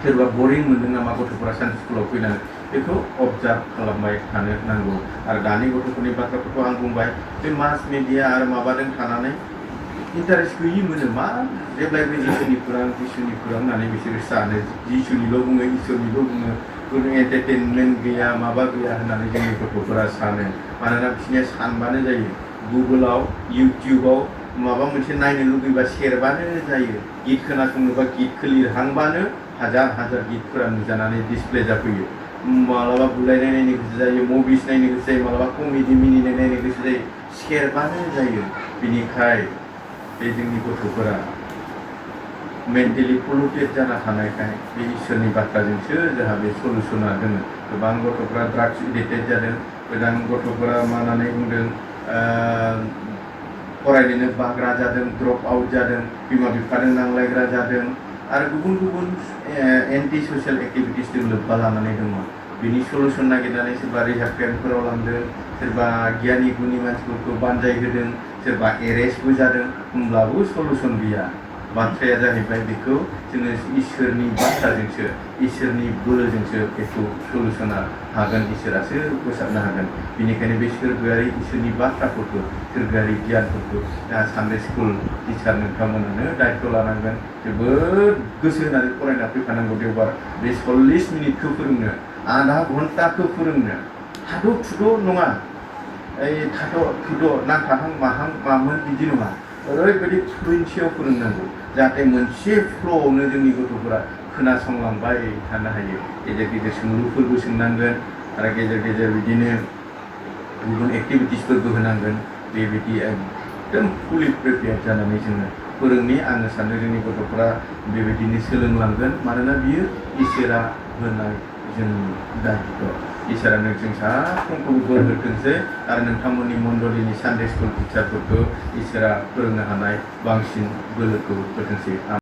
सोरबा बरिं मोनदों नामा गथ'फोरा सानडे स्कुलाव फैनानै बेखौ अबजार्भ खालामबाय थानो नांगौ आरो दानि गथ'फोरनि बाथ्राफोरखौ आं बुंबाय बे मास मिडिया आरो माबाजों थानानै इन्टारेस्ट गैयि मोनो मा जेब्लायबो जिसुनि खुरां होननानै बिसोरो सानो जिसुनिल' बुङो इसोरनिल' बुङो खुनु एन्टारटेनमेन्ट गैया माबा गैया होननानै जोंनि गथ'फोरा सानो मानोना बिसोरनिया सानबानो जायो गुगोलाव इउटिउबाव माबा मोनसे नायनो लुगैबा सेरबानो जायो गित खोनासंनोबा गितखौ लिरहांबानो हाजार गितफोरा नुजानानै डिसप्ले जाफैयो मालाबा बुलायनाय नायनो गोसो जायो मुभिस नायनो गोसो जायो मालाबा कमेडि मिनिनाय नायनो गोसो जायो सेरबानो जायो बिनिखाय बे जोंनि गथ'फोरा मेन्टेलि पलिउटेड जाना थानायखाय बे इसोरनि बाथ्राजोंसो जोंहा बे सलुसना दङ गोबां गथ'फोरा ड्राग्स एडिक्टेड जादों गोबां गथ'फोरा मा होननानै बुंदों फरायनोनो बाग्रा जादों ड्रप आउट जादों बिमा बिफाजों नांलायग्रा जादों आरो गुबुन एन्टि ससियेल एक्टिभिटिसजों लोब्बा लानानै दङ बिनि सलुसन नागिरनानै सोरबा रिहाब केम्पफोराव लांदों सोरबा गियानि गुनि मानसिफोरखौ बानजाय होदों सोरबा एरेस्टबो जादों होमब्लाबो सलुसन गैया बाथ्राया जाहैबाय बेखौ जोङो इसोरनि बाथ्राजोंसो इसोरनि बोलोजोंसो बेखौ सलुसना हागोन इसोरासो फोसाबनो हागोन बेनिखायनो बे सोरगोआरि इसोरनि बाथ्राफोरखौ सोरगोआरि गियानफोरखौ जोंहा सानडे स्कुल टिचार नोंथांमोनानो दायित्व लानांगोन जोबोद गोसो होनानै फरायना फैखानांगौ देवबार बे 40 मिनिटखौ फोरोंनो आधा घन्टाखौ फोरोंनो थाद' थुद' नङा ओइ थाद' थुद' नांथाहां माहां मामोन बिदि नङा ओरैबायदि फ्लुयेन्सियाव फोरोंनांगौ जाहाथे मोनसे फ्ल'आवनो जोंनि गथ'फोरा खोनासंलांबाय थानो हायो गेजेर सोंलुफोरबो सोंनांगोन आरो गेजेर बिदिनो गुबुन एक्टिभिटिसफोरबो होनांगोन बेबायदि एकदम फुलि प्रिपेयार जानानै जोङो फोरोंनि आङो सानो जोंनि गथ'फोरा बेबायदिनो सोलोंलांगोन मानोना बियो इसोरा होनाय जोंनि दायित्व इसोरानो जों साफ्रोमखौबो बोर होथोंसै आरो नोंथांमोननि मण्डलिनि सानडे स्कुल टिचारफोरखौ इसोरा फोरोंनो हानाय बांसिन बोलोखौ होथोंसै।